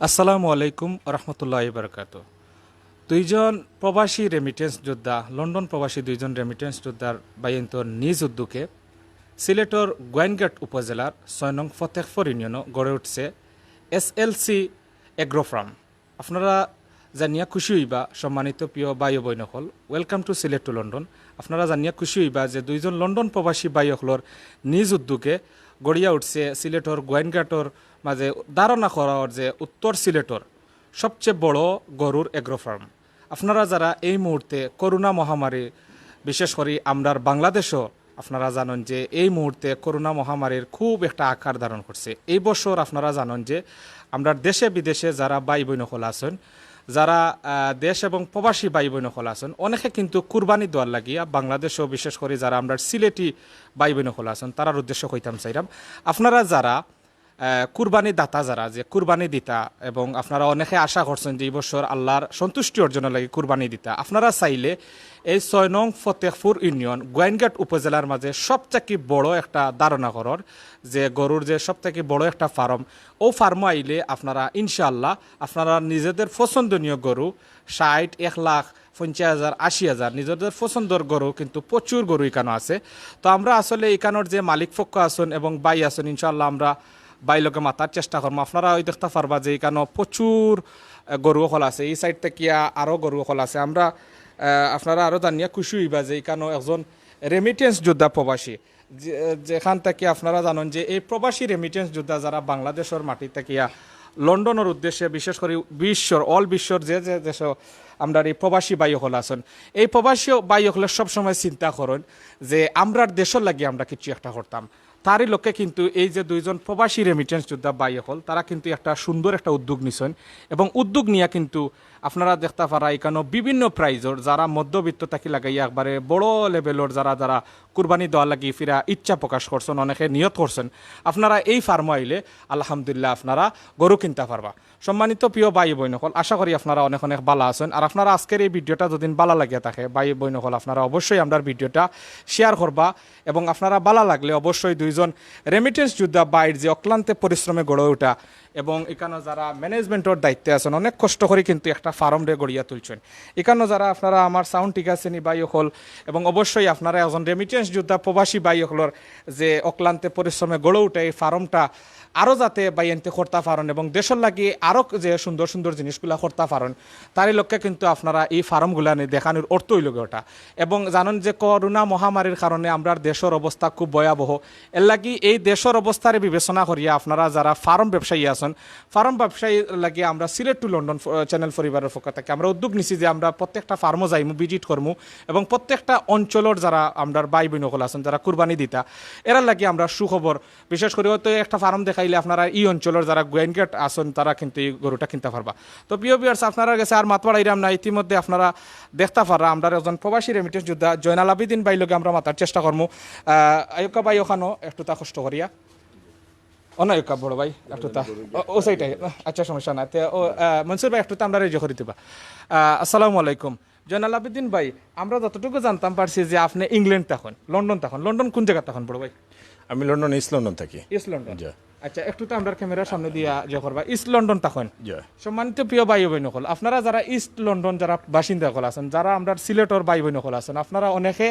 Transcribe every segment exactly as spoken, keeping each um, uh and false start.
আসসালামু আলাইকুম রহমতুল্লাহ বারকাত। দুইজন প্রবাসী রেমিটেন্স যোদ্ধা, লন্ডন প্রবাসী দুইজন রেমিটেন্স যোদ্ধার বাইন্তর নিজ উদ্যোগে সিলেটর গোয়াইনঘাট উপজেলার ছয় নং ফতেখপুর ইউনিয়নো গড়ে উঠছে এসএলসি এগ্রো ফার্ম। আপনারা জানিয়া খুশি হইবা, সম্মানিত প্রিয় ভাই ও বইন অকল, welcome to Sylhet to London. আপনারা জানিয়া খুশি হইবা যে দুইজন লন্ডন প্রবাসী ভাই অকলর নিজ উদ্যোগে গড়িয়া উঠছে সিলেটর গোয়াইনঘাটর মাঝে ধারণা করা অর যে উত্তর সিলেটর সবচেয়ে বড় গরুর এগ্রো ফার্ম। আপনারা যারা এই মুহূর্তে করোনা মহামারী, বিশেষ করি আমরার বাংলাদেশও আপনারা জানইন যে এই মুহূর্তে করোনা মহামারীর খুব একটা আকার ধারণ করছে। এই বছর আপনারা জানইন যে আমরার দেশে বিদেশে যারা ভাই বইন অকল আছইন, যারা, আহ, দেশ এবং প্রবাসী ভাই বইন অকল আছইন, অনেকে কিন্তু কুরবানি দেওয়ার লাগিয়া বাংলাদেশও বিশেষ করি যারা আমরার সিলেটি ভাই বইন অকল আছইন, তারার উদ্দেশ্য কইতাম চাইরাম। আপনারা যারা আহ, কুরবানি দাতা যারা যে কুরবানি দিতা, এবং আপনারা অনেকে আশা করছইন যে এই বছর আল্লাহর সন্তুষ্টি অর্জনের লাগি কুরবানি দিতা, আপনারা চাইলে এই ছয় নং ফতেখপুর ইউনিয়ন গোয়াইনঘাট উপজেলার মাঝে সবথেকে বড় একটা ধারণা করার যে গরুর যে সবথেকে বড় একটা ফার্ম, ও ফার্মও আইলে আপনারা ইনশাআল্লাহ আপনারা নিজেদের পছন্দনীয় গরু ষাট, এক লাখ, পঞ্চাশ হাজার, আশি হাজার, নিজেদের পছন্দর গরু, কিন্তু প্রচুর গরু ইকানো আছে। তো আমরা আসলে ইকানোর যে মালিক পক্ষ আছইন এবং ভাই আছইন, ইনশাআল্লাহ আমরা ভাই লগে মাতার চেষ্টা করমু। আপনারা ওই দেখতা পারবা যে ইকানো প্রচুর, আহ, গরু অকল আছে, এই সাইড থাকিয়া আরও গরু অকল আছে। আমরা, আহ, আপনারা আরও জানিয়া খুশি হইবা যে ইকানো একজন রেমিটেন্স যোদ্ধা প্রবাসী, যে-, যেখান থাকি আপনারা জানইন যে এই প্রবাসী রেমিটেন্স যোদ্ধা যারা বাংলাদেশর মাটি থাকিয়া লন্ডনর উদ্দেশ্যে, বিশেষ করি বিশ্বর, অল বিশ্বর যে যে দেশো আমরার এই প্রবাসী ভাই অকল আছইন, এই প্রবাসী ভাই অকলে সবসময় চিন্তা করইন যে আমরার দেশর লাগি আমরা কিছু একটা করতাম। তারই লক্ষ্যে কিন্তু এই যে দুইজন প্রবাসী রেমিটেন্স যোদ্ধা ভাই অকল, তারা কিন্তু একটা সুন্দর একটা উদ্যোগ নিছইন এবং উদ্যোগ নিয়া কিন্তু আপনারা দেখতা পারা ইকানো বিভিন্ন প্রাইজর, যারা মধ্যবিত্ত থাকি লাগাইয়া একবারে বড় লেভেলর যারা যারা কুরবানি দেওয়ার লাগি ফিরা ইচ্ছা প্রকাশ করছইন, অনেকে নিয়ত করছইন, আপনারা এই ফার্মও আইলে আলহামদুলিল্লাহ আপনারা গরু কিনতা পারবা। সম্মানিত প্রিয় ভাই বইন অকল, আশা করি আপনারা অনেক অনেক ভালা আছইন। আর আপনারা আজকের এই ভিডিওটা যদি ভালা লাগিয়া থাকে ভাই বইন অকল, আপনারা অবশ্যই আমরার ভিডিওটা শেয়ার করবা এবং আপনারা ভালা লাগলে অবশ্যই দুইজন রেমিটেন্স যোদ্ধা ভাইর যে অক্লান্তে পরিশ্রমে গড়ে ওঠা এবং ইকানো যারা ম্যানেজমেন্টর দায়িত্বে আছইন, অনেক কষ্ট করি কিন্তু একটা ফার্মরে গড়িয়া তুলছইন। ইকানো যারা আপনারা আমার সাউন্ড ঠিক আছে নি ভাই অকল, এবং অবশ্যই আপনারা একজন রেমিটেন্স যোদ্ধা প্রবাসী ভাই অকলর যে অক্লান্তে পরিশ্রমে গড়ে উঠা এই ফার্মটা আরও যাতে ভাইয়াইন্তে করতা পারইন এবং দেশর লাগি আরও যে সুন্দর সুন্দর জিনিসগুলা করতা পারইন, তারই লক্ষ্যে কিন্তু আপনারা এই ফার্মগুলা নি দেখানির অর্থ অইলো গি ওটা। এবং জানইন যে করোনা মহামারীর কারণে আমরার দেশর অবস্থা খুব ভয়াবহ, এর লাগি এই দেশর অবস্থারে বিবেচনা করিয়া আপনারা যারা ফার্ম ব্যবসায়ী আছইন, ফার্ম ব্যবসায়ী লাগি আমরা সিলেট টু লন্ডন ফ-, চ্যানেল পরিবারর পক্ষ থাকি আমরা উদ্যোগ নিছি যে আমরা প্রত্যেকটা ফার্মও যাইমু, ভিজিট করমু এবং প্রত্যেকটা অঞ্চলর যারা আমরার ভাই বইন অকল আছইন, যারা কুরবানি দিতা, এরার লাগি আমরা সুখবর। বিশেষ করি হয়তো একটা ফার্ম দেখাইলে আপনারা এই অঞ্চলর যারা গোয়াইনঘাট আছইন, তারা কিন্তু এই গরুটা কিনতা পারবা। তো প্রিয় ভিউয়ার্স, আপনারার গেছে আর মাত বাড়াইরাম না, ইতিমধ্যে আপনারা দেখতা পাররা আমরার একজন প্রবাসী রেমিটেন্স যোদ্ধা জয়নাল আবেদিন ভাই লগে আমরা মাতার চেষ্টা করমু। আহ, আইউক্কা ভাই অখানো একটুতা কষ্ট করিয়া। ও না, আইউক্কা বড় ভাই, একটুতা। ও, ও সাইডে। আচ্ছা, সমস্যা নাই। তে ও, আহ, মনসুর ভাই একটুতা আমরারে ইয়ে করি দিবা। আহ, আসসালামু আলাইকুম। জয়নাল আবেদিন ভাই, আমরা যতটুকু জানতাম পারছি যে আপনে ইংল্যান্ড থাকইন, লন্ডন থাকইন। লন্ডন কোন জাগাত থাকইন বড় ভাই? আমি লন্ডন, ইস্ট লন্ডন থাকি। East London. জি। আচ্ছা, একটুতা আমরার ক্যামেরার সামনে দিয়া ইয়ে করবা। ইস্ট লন্ডন থাকইন। জি। সম্মানিত প্রিয় ভাই ও বইন অকল, আপনারা যারা ইস্ট লন্ডন যারা বাসিন্দা অকল আছইন, যারা আমরার সিলেটর ভাই বইন অকল আছইন, আপনারা অনেকে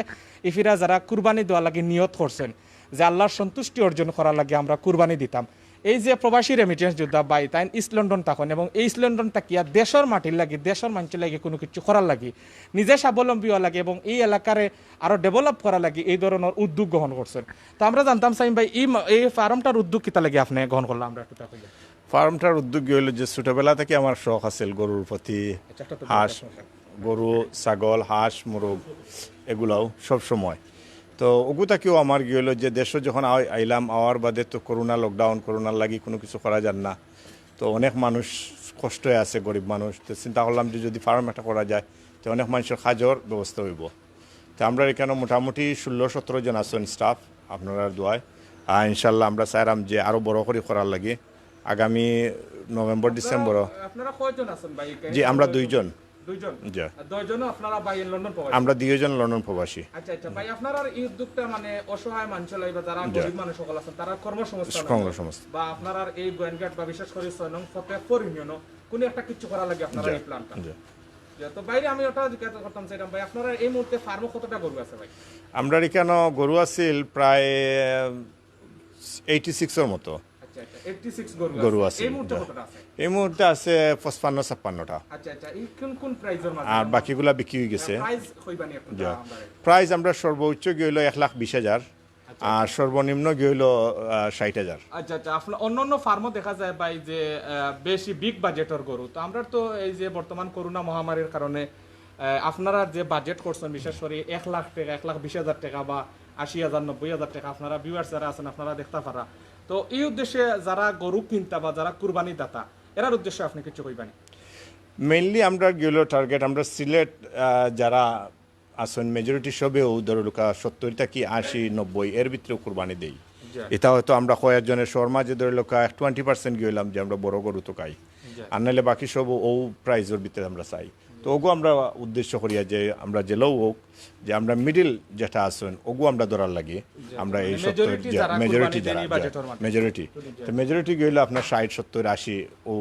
ইফিরা যারা কুরবানি দেওয়ার লাগি নিয়ত করছইন যে আল্লাহর সন্তুষ্টি অর্জন করার লাগি আমরা কুরবানি দিতাম, এই যে প্রবাসী রেমিটেন্স যোদ্ধা ভাই, তাইন ইস্ট লন্ডন থাকইন এবং এই ইস্ট লন্ডন থাকিয়া দেশর মাটির লাগি, দেশর মানষর লাগি কুনু কিছু করার লাগি, নিজে স্বাবলম্বী অওয়ার লাগি এবং এই এলাকারে আরো ডেভেলপ করার লাগি এই ধরনর উদ্যোগ গ্রহণ করছইন। তো আমরা জানতাম চাইমু ভাই, এই মা-, এই ফার্মটার উদ্যোগ কিতার লাগি আপনে গ্রহণ করলা, আমরা একটুতা কইলে। ফার্মটার উদ্যোগ অইলো যে ছোটবেলা থাকি আমার শখ আছিল গরুর প্রতি, আচ্ছা, একটা তো হাঁস, দরকার। গরু, ছাগল, হাঁস, মুরগ, এগুলাও সব সময়। তো ওগু থাকিও আমার গিয়া অইলো যে দেশো যখন আই-, আইলাম, আওয়ার বাদে তো করোনা, লকডাউন, করোনার লাগি কুনু কিছু করা যার না। তো অনেক মানুষ কষ্টে আছে, গরিব মানুষ। তো চিন্তা করলাম যে যদি ফার্ম একটা করা যায়, তো অনেক মানষর কাজর ব্যবস্থা অইবো। তো আমরার ইকানো মোটামুটি ষোলো সতেরো জন আছইন স্টাফ, আপনারার দোয়ায়। আর ইনশাল্লাহ আমরা চাইরাম যে আরো বড় করি করার লাগি আগামী নভেম্বর, ডিসেম্বর। আপনারা কয়জন আছইন ভাই? জি, আমরা দুইজন। দুইজন? জি। আর দুইজনও আপনারা ভাই লন্ডন প্রবাসী? আমরা দুইজন লন্ডন প্রবাসী। আচ্ছা, আচ্ছা, ভাই, আপনারার এই উদ্যোগটা মানে অসহায় মানুষ অইবা বা যারা জি। গরিব মানুষ সকল আছেন, তারা কর্মসংস্থান, কর্মসংস্থান। বা আপনারার এই গোয়েনঘাট বা বিশেষ করে ছয় নং ফতেপুর ইউনিয়নও কোনো একটা কিছু করা লাগে আপনারা জি, এই প্ল্যানটা? জি। জি, তো বাইরে আমি ওটা জিজ্ঞাসা করতাম চাইলাম ভাই, আপনারা এই মুহূর্তে ফার্মও কতটা গরু আছে ভাই? আমরা এখানো গরু আছিল প্রায় এইটি সিক্সর মতো। আচ্ছা, আচ্ছা, এইটি সিক্স গরু গরু আছে। আছে, এই মুহূর্তে জি। কতটা আছে? এই মুহূর্তে আছে পঁচপান্ন ছাপ্পান্নটা। আচ্ছা, আচ্ছা, এই কোন কোন প্রাইজের মাঝে? আর বাকিগুলা বিক্রি হয়ে গেছে। প্রাইস কইবানি একটু জি। আমরা। প্রাইস আমরা সর্বোচ্চ গিয়ে হইলো এক লাখ বিশ হাজার, আর সর্বনিম্ন গিয়ে হইলো আহ, ষাট হাজার। আচ্ছা, আচ্ছা, আপনার অন্য অন্য ফার্মও দেখা যায় ভাই যে আহ, বেশি বিগ বাজেটর গরু, তো আমরা তো এই যে বর্তমান করোনা মহামারীর কারণে আহ, আপনারা যে বাজেট করছেন বিশেষ করে এক লাখ টাকা, এক লাখ বিশ হাজার টাকা বা আশি হাজার, নব্বই হাজার টাকা, আপনারা ভিউয়ার্স যারা আছেন আপনারা দেখতা পারা, তো এই উদ্দেশ্যে যারা গরু কিনতা বা যারা কুরবানি দাতা, এরার উদ্দেশ্যে আপনি কিছু কইবানি? মেইনলি আমরা গেলো টার্গেট আমরা সিলেট আহ, যারা আছেন মেজরিটি সবেও ধরো লোকা সত্তর থাকি আশি নব্বই এর ভিতরে কুরবানি দেই। জি। এটা হয়তো আমরা কয়েকজনের শহর মাঝে ধরে লোকা টোয়েন্টি পার্সেন্ট গেলাম যে আমরা বড় গরু তো খাই, জি। আর নাহলে বাকি সব ও প্রাইজের ভিতরে আমরা চাই। তো ওগু আমরা উদ্দেশ্য করিয়া যে আমরা জেলাও হোক যে আমরা মিডিল যেটা আছেন ওগু আমরা ধরার লাগি। আমরা এই মানে সত্তর মেজরিটি যারা মেজরিটি কুরবানি দেন যারা এই বাজেটের মাঝে। মেজরিটি, তো মেজরিটি গেলে আপনার ষাট সত্তর আশি ও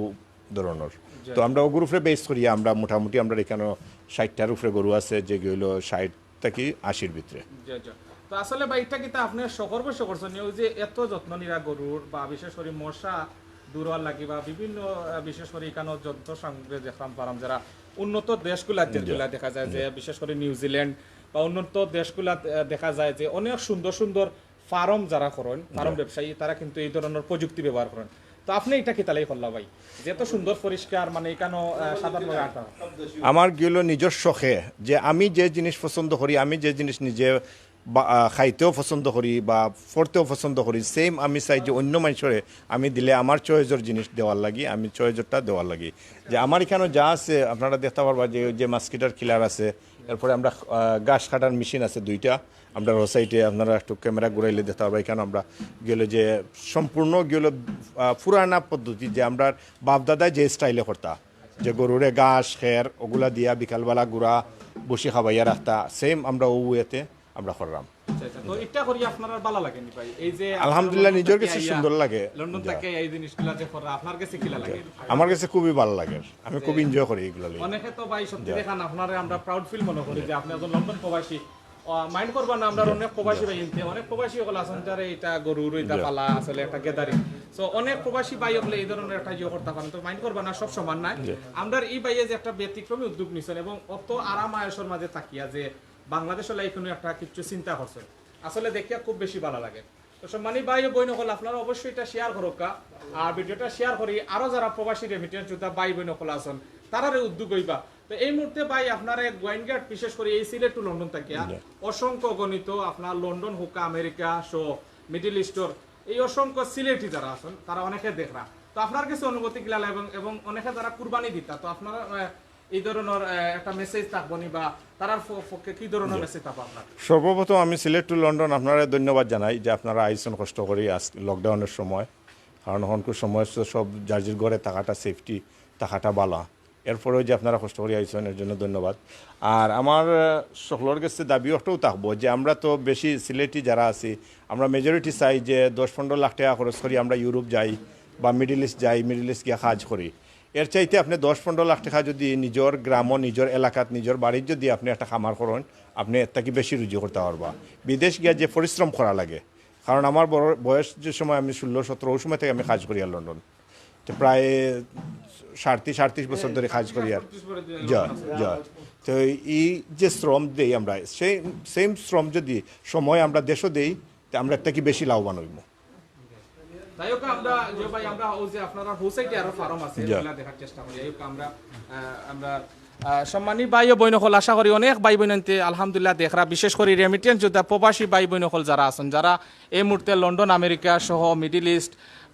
ধরনের। জি। তো আমরা ওগুর উপরে বেস করিয়া আমরা মোটামুটি আমরা এখানে ষাটটার উপরে গরু আছে যে হইলো ষাট থাকি আশির ভিতরে। জি, জি। তো আসলে ভাই এটা কিতা আপনি শখর বসে করছেন, ওই যে এত যত্ন নিরা গরুর বা বিশেষ করে মশা দূর হওয়ার লাগি বা বিভিন্ন আহ, বিশেষ করে এখানে যন্ত্র সামগ্রী দেখলাম পারাম যারা উন্নত দেশগুলা যেগুলা দেখা যায় যে বিশেষ করে নিউজিল্যান্ড বা উন্নত দেশগুলা আহ, দেখা যায় যে অনেক সুন্দর সুন্দর ফার্ম যারা করেন, ফার্ম ব্যবসায়ী, তারা কিন্তু এই ধরনের প্রযুক্তি ব্যবহার করেন। তো আপনি এটা কিতালাই করলা ভাই, যে এত সুন্দর পরিষ্কার, মানে এখানে আহ, সাধারণভাবে আটা আমার গেলো নিজের শখে যে আমি যে জিনিস পছন্দ করি, আমি যে জিনিস নিজে বা- আহ, খাইতেও পছন্দ করি বা পড়তেও পছন্দ করি, সেম আমি চাই যে অন্য মানুষরে আমি দিলে আমার চয়েসের জিনিস দেওয়ার লাগি, আমি চয়েসেরটা দেওয়ার লাগি। যে আমার এখানে যা আছে আপনারা দেখতে পারবা যে যে মাস্কিটার কিলার আছে, এরপরে আমরা আহ, ঘাস কাটার মেশিন আছে দুইটা, আমরা রোসাইটে আপনারা একটু ক্যামেরা ঘুরাইলে দেখতে পারবা। এখানে আমরা গেলো যে সম্পূর্ণ গেলো আহ, পুরানা পদ্ধতি যে আমরা বাপদাদায় যে স্টাইলে করতা, যে গরুরে ঘাস খের ওগুলা দিয়া বিকালবেলা গুড়া বসি খাবাইয়া রাখতা, সেম আমরা ও ওয়েতে আমরা করলাম। আচ্ছা, আচ্ছা। তো এটা করি আপনার আর ভালো লাগেনি ভাই? এই যে আলহামদুলিল্লাহ, লন্ডন নিজের থেকে কাছে আইয়া, সুন্দর লাগে। লন্ডন যা। থেকে এই জিনিসগুলা যে করা আপনার কাছে কিলা লাগে? আমার কাছে খুবই ভালো লাগে, আমি খুব এনজয় করি এগুলো নিয়ে। অনেকে তো ভাই সত্যি দেখান আপনারে আমরা প্রাউড ফিল মনে করি যে আপনি একজন লন্ডন প্রবাসী। মাইন্ড করবা না, আমরা অনেক প্রবাসী ভাই ইনতে, অনেক প্রবাসী হকল আছেন যারা এটা গরুর এটা পালা আসলে একটা গ্যাদারিং। সো অনেক প্রবাসী ভাই হকলে এই ধরনের একটা ইয়ে করতে পারেন, তো মাইন্ড করবা না, সব সমান নাই। আমরা এই ভাইয়ে যে একটা ব্যতিক্রমী উদ্যোগ নিছেন এবং অত আরাম আয়েশর মাঝে থাকিয়া যে বাংলাদেশ হলে কোনো একটা কিছু চিন্তা করছেন, আসলে দেখিয়া খুব বেশি ভালো লাগে। তো সম্মানী ভাই ও বইন হকল, আপনারা অবশ্যই এটা শেয়ার করুক্কা, আর ভিডিওটা শেয়ার করি আরো যারা প্রবাসী রেমিটেন্স যোদ্ধা ভাই বইন হকল আছেন, তারারে উদ্যোগ হইবা। তো এই মুহূর্তে ভাই আপনারা গোয়াইনঘাট, বিশেষ করে এই সিলেট টু লন্ডন থাকিয়া অসংখ্য গণিত আপনার লন্ডন হোক, আমেরিকা সহ মিডল ইস্টর এই অসংখ্য সিলেটি যারা আছেন তারা অনেকে দেখরা। তো আপনার কাছে অনুভূতি কিলা লাগে এবং, এবং অনেকে যারা কুরবানি দিতা, তো আপনারা আহ, এই ধরনের আহ, একটা মেসেজ থাকবো নি বা তারার প- পক্ষে কি ধরনের মেসেজ থাকবো আপনার? সর্বপ্রথম আমি সিলেট টু লন্ডন আপনারা ধন্যবাদ জানাই যে আপনারা আইসন কষ্ট করি আজ লকডাউনের সময়, কারণ হনকুর সময় তো সব যার যার ঘরে থাকাটা সেফটি, থাকাটা বালা। এরপরেও যে আপনারা কষ্ট করি আইসন এর জন্য ধন্যবাদ। আর আমার আহ, সকলের কাছে দাবি ওটাও থাকবো যে আমরা তো বেশি সিলেটি যারা আছি আমরা মেজরিটি চাই যে দশ পনেরো লাখ টাকা খরচ করি আমরা ইউরোপ যাই বা মিডল ইস্ট যাই, মিডল ইস্ট গিয়া কাজ করি। এর চাইতে আপনি দশ পনেরো লাখ টাকা যদি নিজের গ্রামও নিজের এলাকাত নিজের বাড়ির যদি আপনি একটা খামার করেন, আপনি এর থাকি বেশি রুজি করতে পারবা। বিদেশ গিয়া যে পরিশ্রম করা লাগে, কারণ আমার বড় বয়স যে সময় আমি ষোলো সতেরো ওই সময় থেকে আমি কাজ করি আর লন্ডন, তো প্রায় সাড়ত্রিশ আটত্রিশ বছর ধরে কাজ করি আর যা যা তো এই যে শ্রম দেই আমরা সেই সেম শ্রম যদি সময় আমরা দেশও দেই, তো আমরা এর থাকি বেশি লাভবান হইব। যাই হোক, আমরা যে ভাই আমরা ওই যে আপনারা হোসাইটি আরো ফার্ম আছে জি। এগুলা দেখার চেষ্টা করি। যাই হোক, আমরা আহ, আমরা আহ, সম্মানী ভাই ও বইন হকল, আশা করি অনেক ভাই বইন আনতে আলহামদুলিল্লাহ দেখরা, বিশেষ করে রেমিটেন্স যোদ্ধা প্রবাসী ভাই বইন হকল যারা আছেন, যারা এই মুহূর্তে লন্ডন, আমেরিকা সহ মিডল ইস্ট,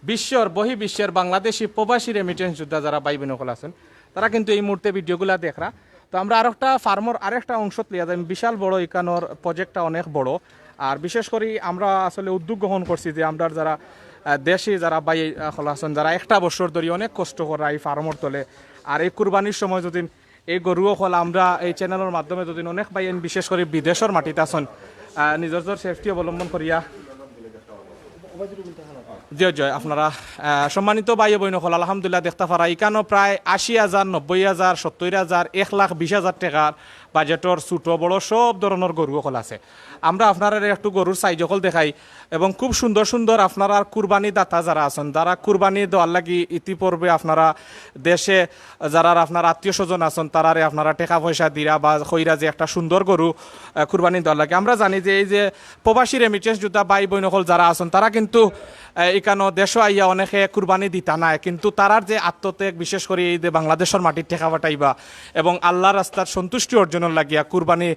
বিশ্বর বহির্বিশ্বের বাংলাদেশি প্রবাসী রেমিটেন্স যোদ্ধা যারা ভাই বইন হকল আছেন, তারা কিন্তু এই মুহূর্তে ভিডিওগুলা দেখরা। তো আমরা আরেকটা ফার্মর আরেকটা অংশত লিয়া যাই, বিশাল বড় ইকানোর প্রজেক্টটা অনেক বড়। আর বিশেষ করি আমরা আসলে উদ্যোগ গ্রহণ করছি যে আমরা যারা আহ, দেশি যারা ভাই আহ, হকল আছেন, যারা একটা বছর ধরে অনেক কষ্ট করা এই ফার্মর তলে, আর এই কুরবানির সময় যদি এই গরু অকল আমরা এই চ্যানেলর মাধ্যমে যদি অনেক ভাইয়াইন, বিশেষ করি বিদেশর মাটিত আছইন, আহ, নিজর নিজর সেফটি অবলম্বন করিয়া। জি, জি, আপনারা, আহ, সম্মানিত ভাই ও বইন অকল, আলহামদুলিল্লাহ, দেখতা পারা ইকানো প্রায় আশি হাজার, নব্বই হাজার, সত্তইর হাজার, এক লাখ বিশ হাজার টেকার বাজেটর ছোট বড় সব ধরনর গরু অকল আছে। আমরা আপনারারে একটু গরুর সাইজ অকল দেখাই, এবং খুব সুন্দর সুন্দর আপনারার কুরবানি দাতা যারা আছইন, যারা কুরবানি দেওয়ার লাগি ইতিপূর্বে আপনারা দেশে যারার আপনার আত্মীয় স্বজন আছইন, তারারে আপনারা টেকা পয়সা দিরা বা কইরা যে একটা সুন্দর গরু, আহ, কুরবানি দেওয়ার লাগি। আমরা জানি যে এই যে প্রবাসী রেমিটেন্স যোদ্ধা ভাই বইন অকল যারা আছইন, তারা কিন্তু, আহ, ইকানো দেশো আইয়া অনেকে কুরবানি দিতা নায়, কিন্তু তারার যে আত্মত্যাগ, বিশেষ করি এই যে বাংলাদেশর মাটিত টেকা পাঠাইবা এবং আল্লাহর রাস্তার সন্তুষ্টি অর্জনর লাগিয়া কুরবানি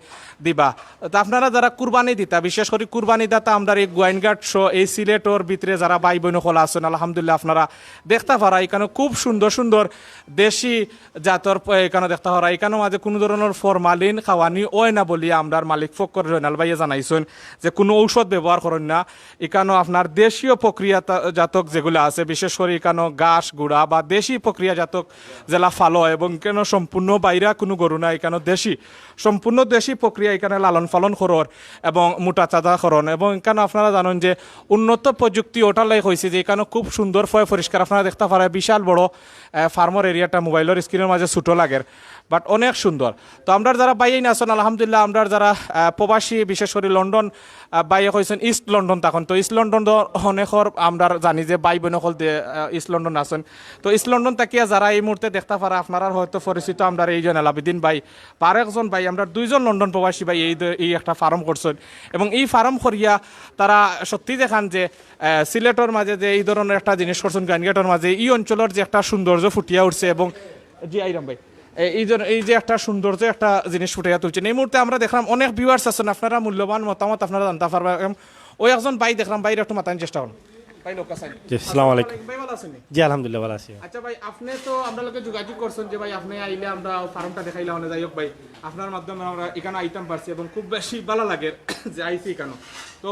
দিবা, তো আপনারা যারা কুরবানি দিতা, বিশেষ করি কুরবানি দাতা, আমরার এই গোয়াইনঘাট সহ এই সিলেটর ভিতরে যারা ভাই বইন অকল আছইন, আলহামদুলিল্লাহ, আপনারা দেখতা পারা ইকানো খুব সুন্দর সুন্দর দেশি জাতর প-, ইকানো দেখতা পারা, ইকানো মাঝে কুনু ধরনর ফরমালিন খাওয়ানি অয় না বলিয়া আমরার মালিক ফক্কর জয়নাল ভাইয়ে জানাইছইন যে কুনু ঔষধ ব্যবহার করইন না। ইকানো আপনার দেশীয় প্রক্রিয়া তা-, জাতক যেগুলা আছে, বিশেষ করি ইকানো ঘাস গুড়া বা দেশি প্রক্রিয়া জাতক যেলা ফালো, এবং ইকানো সম্পূর্ণ বাইরা কুনু গরু না, ইকানো দেশি, সম্পূর্ণ দেশি প্রক্রিয়া ইকানো লালন পালন করর এবং মোটা চাঁদা করইন। এবং ইকানো আপনারা জানইন যে উন্নত প্রযুক্তি ওটার লাগি অইছে যে ইকানো খুব সুন্দর পয় পরিষ্কার, আপনারা দেখতা পারা বিশাল বড়, আহ, ফার্মর এরিয়াটা মোবাইলর স্ক্রিনর মাঝে ছোট লাগের, বাট অনেক সুন্দর। তো আমরার যারা ভাইয়াইন আছইন, আলহামদুলিল্লাহ, আমরার যারা, আহ, প্রবাসী, বিশেষ করি লন্ডন, আহ, ভাইয়ে কইছইন ইস্ট লন্ডন থাকইন, তো ইস্ট লন্ডন তো অনেকর আমরার জানি যে ভাই বইন অকল দে-, আহ, ইস্ট লন্ডন আছইন। তো ইস্ট লন্ডন থাকিয়া যারা এই মুহূর্তে দেখতা পারা, আপনারার হয়তো পরিচিত আমরার এই জয়নাল আবেদিন ভাই, আর একজন ভাই, আমরার দুইজন লন্ডন প্রবাসী ভাই এই দ-, এই একটা ফার্ম করছইন, এবং এই ফার্ম করিয়া তারা সত্যি দেখান যে, আহ, সিলেটর মাঝে যে এই ধরনর একটা জিনিস করছইন, গোয়াইনঘাটর মাঝে এই অঞ্চলর যে একটা সৌন্দর্য ফুটিয়া উঠছে, এবং জি আইরাম ভাই, এ-, এই জন-, এই যে একটা সৌন্দর্য একটা জিনিস ফুটাইয়া তুলছইন। এই মুহূর্তে আমরা দেখরাম অনেক ভিউয়ার্স আছইন, আপনারা মূল্যবান মতামত আপনারা জানতা পারবা। এবং ওই একজন ভাই দেখরাম, ভাইরে একটু মাতানির চেষ্টা করইন। ভাই, লোক আছেন। জি, আসসালামু আলাইকুম। ভাই, ভালা আছইন নি? জি, আলহামদুলিল্লাহ, ভালা আছি। আচ্ছা ভাই, আপনে তো আমরার লগে যোগাযোগ করছইন যে ভাই, আপনে আইলে আমরা ফার্মটা দেখাইলা অনে। যাই হোক ভাই, আপনার মাধ্যমে আমরা ইকানো আইতাম পারছি এবং খুব বেশি ভালা লাগের যে আইছি ইকানো। তো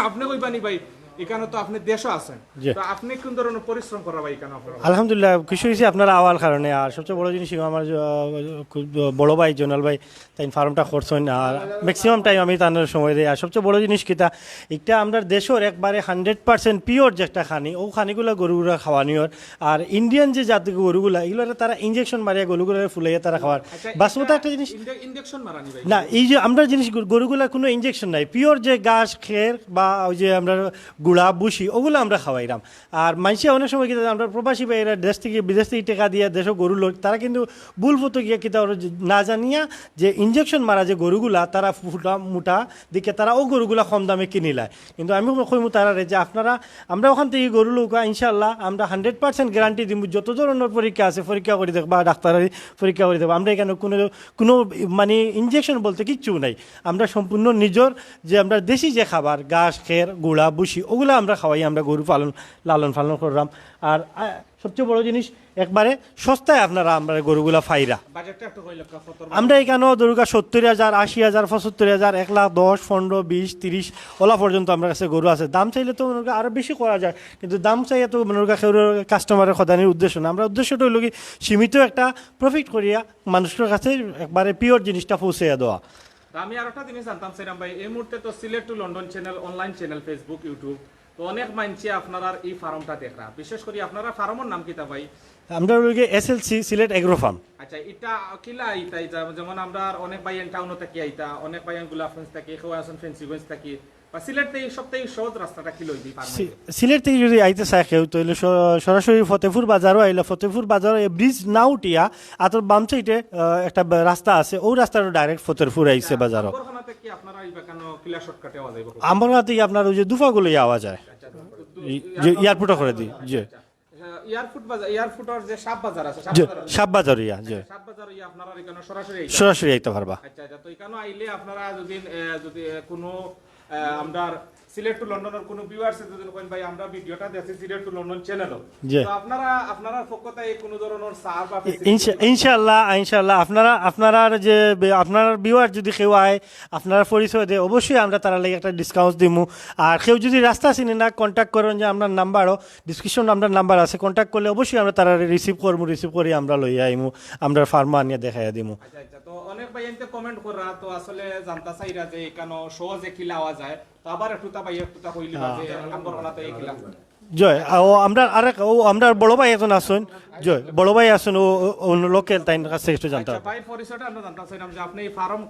আপনে কইবা নি ভাই, ইকানো তো আপনে দেশো আছইন, জি। তো আপনে কোন ধরনর পরিশ্রম কররা ভাই ইকানো আপনার? আলহামদুলিল্লাহ, খুশি অইছি আপনারা আওয়ার কারণে। আর সবচেয়ে বড় জিনিস, আমার, আহ, খুব বড় ভাই জয়নাল ভাই, তাইন ফার্মটা করছইন, আর ম্যাক্সিমাম টাইম আমি তানরে সময় দেই। আর সবচেয়ে বড় জিনিস কিতা, একটা আমরার দেশর একবারে হান্ড্রেড পার্সেন্ট পিওর যে একটা খানি, অউ খানিগুলা গরুগুলা খাওয়ানি অর। আর ইন্ডিয়ান যে জাত গরুগুলা, ইগুলারে তারা ইনজেকশন মারিয়া গরুগুলারে ফুলাইয়া তারা খাওয়ার। আচ্ছা, বাস্তবতা এটা একটা জিনিস ইনজে-, ইনজেকশন মারানি ভাই? না, এই যে আমরার জিনিস গরু-, গরুগুলা কুনু ইনজেকশন নাই, পিওর যে ঘাস, খের বা ওই যে আমরার গুড়া, ভুসি, ওগুলা আমরা খাওয়াইরাম। আর মানষে অনেক সময় কিতা, আমরার প্রবাসী ভাইরা দেশ থাকি, বিদেশ থাকি টেকা দিয়া দেশো গরু লইন, তারা কিন্তু ভুল পথো গিয়া কিতা অর যে না জানিয়া যে ইনজেকশন মারা যে গরুগুলা, তারা ফুটা মুটা দিকে তারা অউ গরুগুলা কম দামে কিনিলায়। কিন্তু আমি কইমু তারারে যে আপনারা, আমরা অখান থাকি গরু লউক্কা, ইনশাআল্লাহ আমরা হান্ড্রেড পার্সেন্ট গ্যারান্টি দিমু, যত ধরনর পরীক্ষা আছে পরীক্ষা করি দেখবা, ডাক্তারি পরীক্ষা করি দেখবা। আমরা ইকানো কুনু, কুনু মানে ইনজেকশন বলতে কিচ্ছু নাই। আমরা সম্পূর্ণ নিজর যে আমরার দেশি যে খাবার, ঘাস, খের, গুড়া, ভুসি, ওগুলা আমরা খাওয়াই, আমরা গরু পালন, লালন পালন কররাম। আর, আ, সবচেয়ে বড় জিনিস, একবারে সস্তায় আপনারা আমরার গরুগুলা পাইরা। বাজেটটা একটু কইলে, কত আমরা ইকানো ধরুক্কা সত্তইর হাজার, আশি হাজার, পঁচাত্তইর হাজার, এক লাখ দশ, পনরো, বিশ, তিরিশ, ওলা পর্যন্ত আমরার কাছে গরু আছে। দাম চাইলে তো মনে করুক্কা আরো বেশি করা যায়, কিন্তু দাম চাইয়া তো মনে করুক্কা কেউর কাস্টমাররে খদানির উদ্দেশ্য না। আমরার উদ্দেশ্যটা অইলো কি, সীমিত একটা প্রফিট করিয়া মানুষর কাছে একবারে পিওর জিনিসটা পৌঁছাইয়া দেওয়া। তো আমি আরোটা জিনিস জানতাম চাইরাম ভাই, এই মুহূর্তে তো Sylhet to London channel, online channel, Facebook, YouTube, তো অনেক মানষে আপনারার এই ফার্মটা দেখরা, বিশেষ করি আপনারার ফার্মর নাম কিতা ভাই? আমরার অইলো গিয়া এসএলসি, সিলেট এগ্রো ফার্ম। আচ্ছা, ইটা কিলা আইতা, ইতা যেমন আমরার অনেক ভাইয়াইন টাউন থাকি আইতা, অনেক ভাইয়াইন গোলাপগঞ্জ থাকি, কেউ আছইন ফেঞ্চুগঞ্জ থাকি, বা সিলেট থাকি সবচেয়ে সহজ রাস্তাটা কিলা অইবো এই ফার্মো? সি-, সিলেট থাকি যদি আইতা চায় কেউ, তাইলে স-, সরাসরি ফতেপুর বাজারো আইলে, ফতেপুর বাজারো এই ব্রিজ না উঠিয়া আতর বাম সাইডে, আহ, একটা বা-, রাস্তা আছে, অউ রাস্তাটা ডাইরেক্ট ফতেপুর আইছে বাজারো। আম্বরখানা থাকি আপনারা ইবাকানো কিলা শর্টকাটে আওয়া যাইবো? আম্বরখানা থাকি আপনার ওই যে দুফাগুলো আওয়া যায়। আচ্ছা, আচ্ছা। ই-, যে এয়ারপোর্ট করেদি, জি। আচ্ছা, এয়ারপোর্ট বাজার, এয়ারপোর্টর যে সাব বাজার আছে, সাব যে বাজার আছে। সাব বাজার ইয়া, জি। আচ্ছা, সাব বাজার ইয়া আপনারা ইকানো সরাসরি আইতা? সরাসরি আইতা পারবা। আচ্ছা, আচ্ছা, তো ইকানো আইলে আপনারা যদি, এ, যদি, এ, কুনু, এ, আমরার সিলেট টু লন্ডনর কোনো ভিউয়ার্সে যদি কইন, "ভাই, আমরা ভিডিওটা দেখছি সিলেট টু লন্ডন চ্যানেলও।" জি। তো আপনারা, আপনারার পক্ষ থেকে কোনো ধরনের ছাড় বা ইনশা- ইনশাল্লাহ, ইনশাল্লাহ। আপনারা, আপনারার যে বে- আপনারার ভিউয়ার যদি কেউ আয়, আপনারার পরিচয় দেয়, অবশ্যই আমরা তারার লাগি একটা ডিসকাউন্ট দিমু। আর কেউ যদি রাস্তা চিনে না, কন্ট্যাক্ট করেন যে আমরার নাম্বারও, ডিসক্রিপশন আমরার নাম্বার আছে, কন্ট্যাক্ট করলে অবশ্যই আমরা তারা রিসিভ করমু, রিসিভ করি আমরা লইয়া আইমু, আমরা ফার্মা আনিয়া দেখাইয়া দিমু। আচ্ছা, আচ্ছা। তো অনেক ভাই এনতে কমেন্ট করা, তো আসলে জানতা চাইরা যে এখানো সহজে কিলা আওয়া যায়। তো আবার একটুতা ভাই একটুতা কইলিবা যে আমগর ওনাতে এই কিলা। জয়, আ, ও আমরা আরেক, ও আমরা বড় ভাই একজন আছইন, জয়, বড় ভাই আছইন, ও লোকাল, তাইন কাছে একটু জানতা। আচ্ছা, ভাই পরিচয়টা আমরা জানতা চাইলাম যে আপনি এই ফার্ম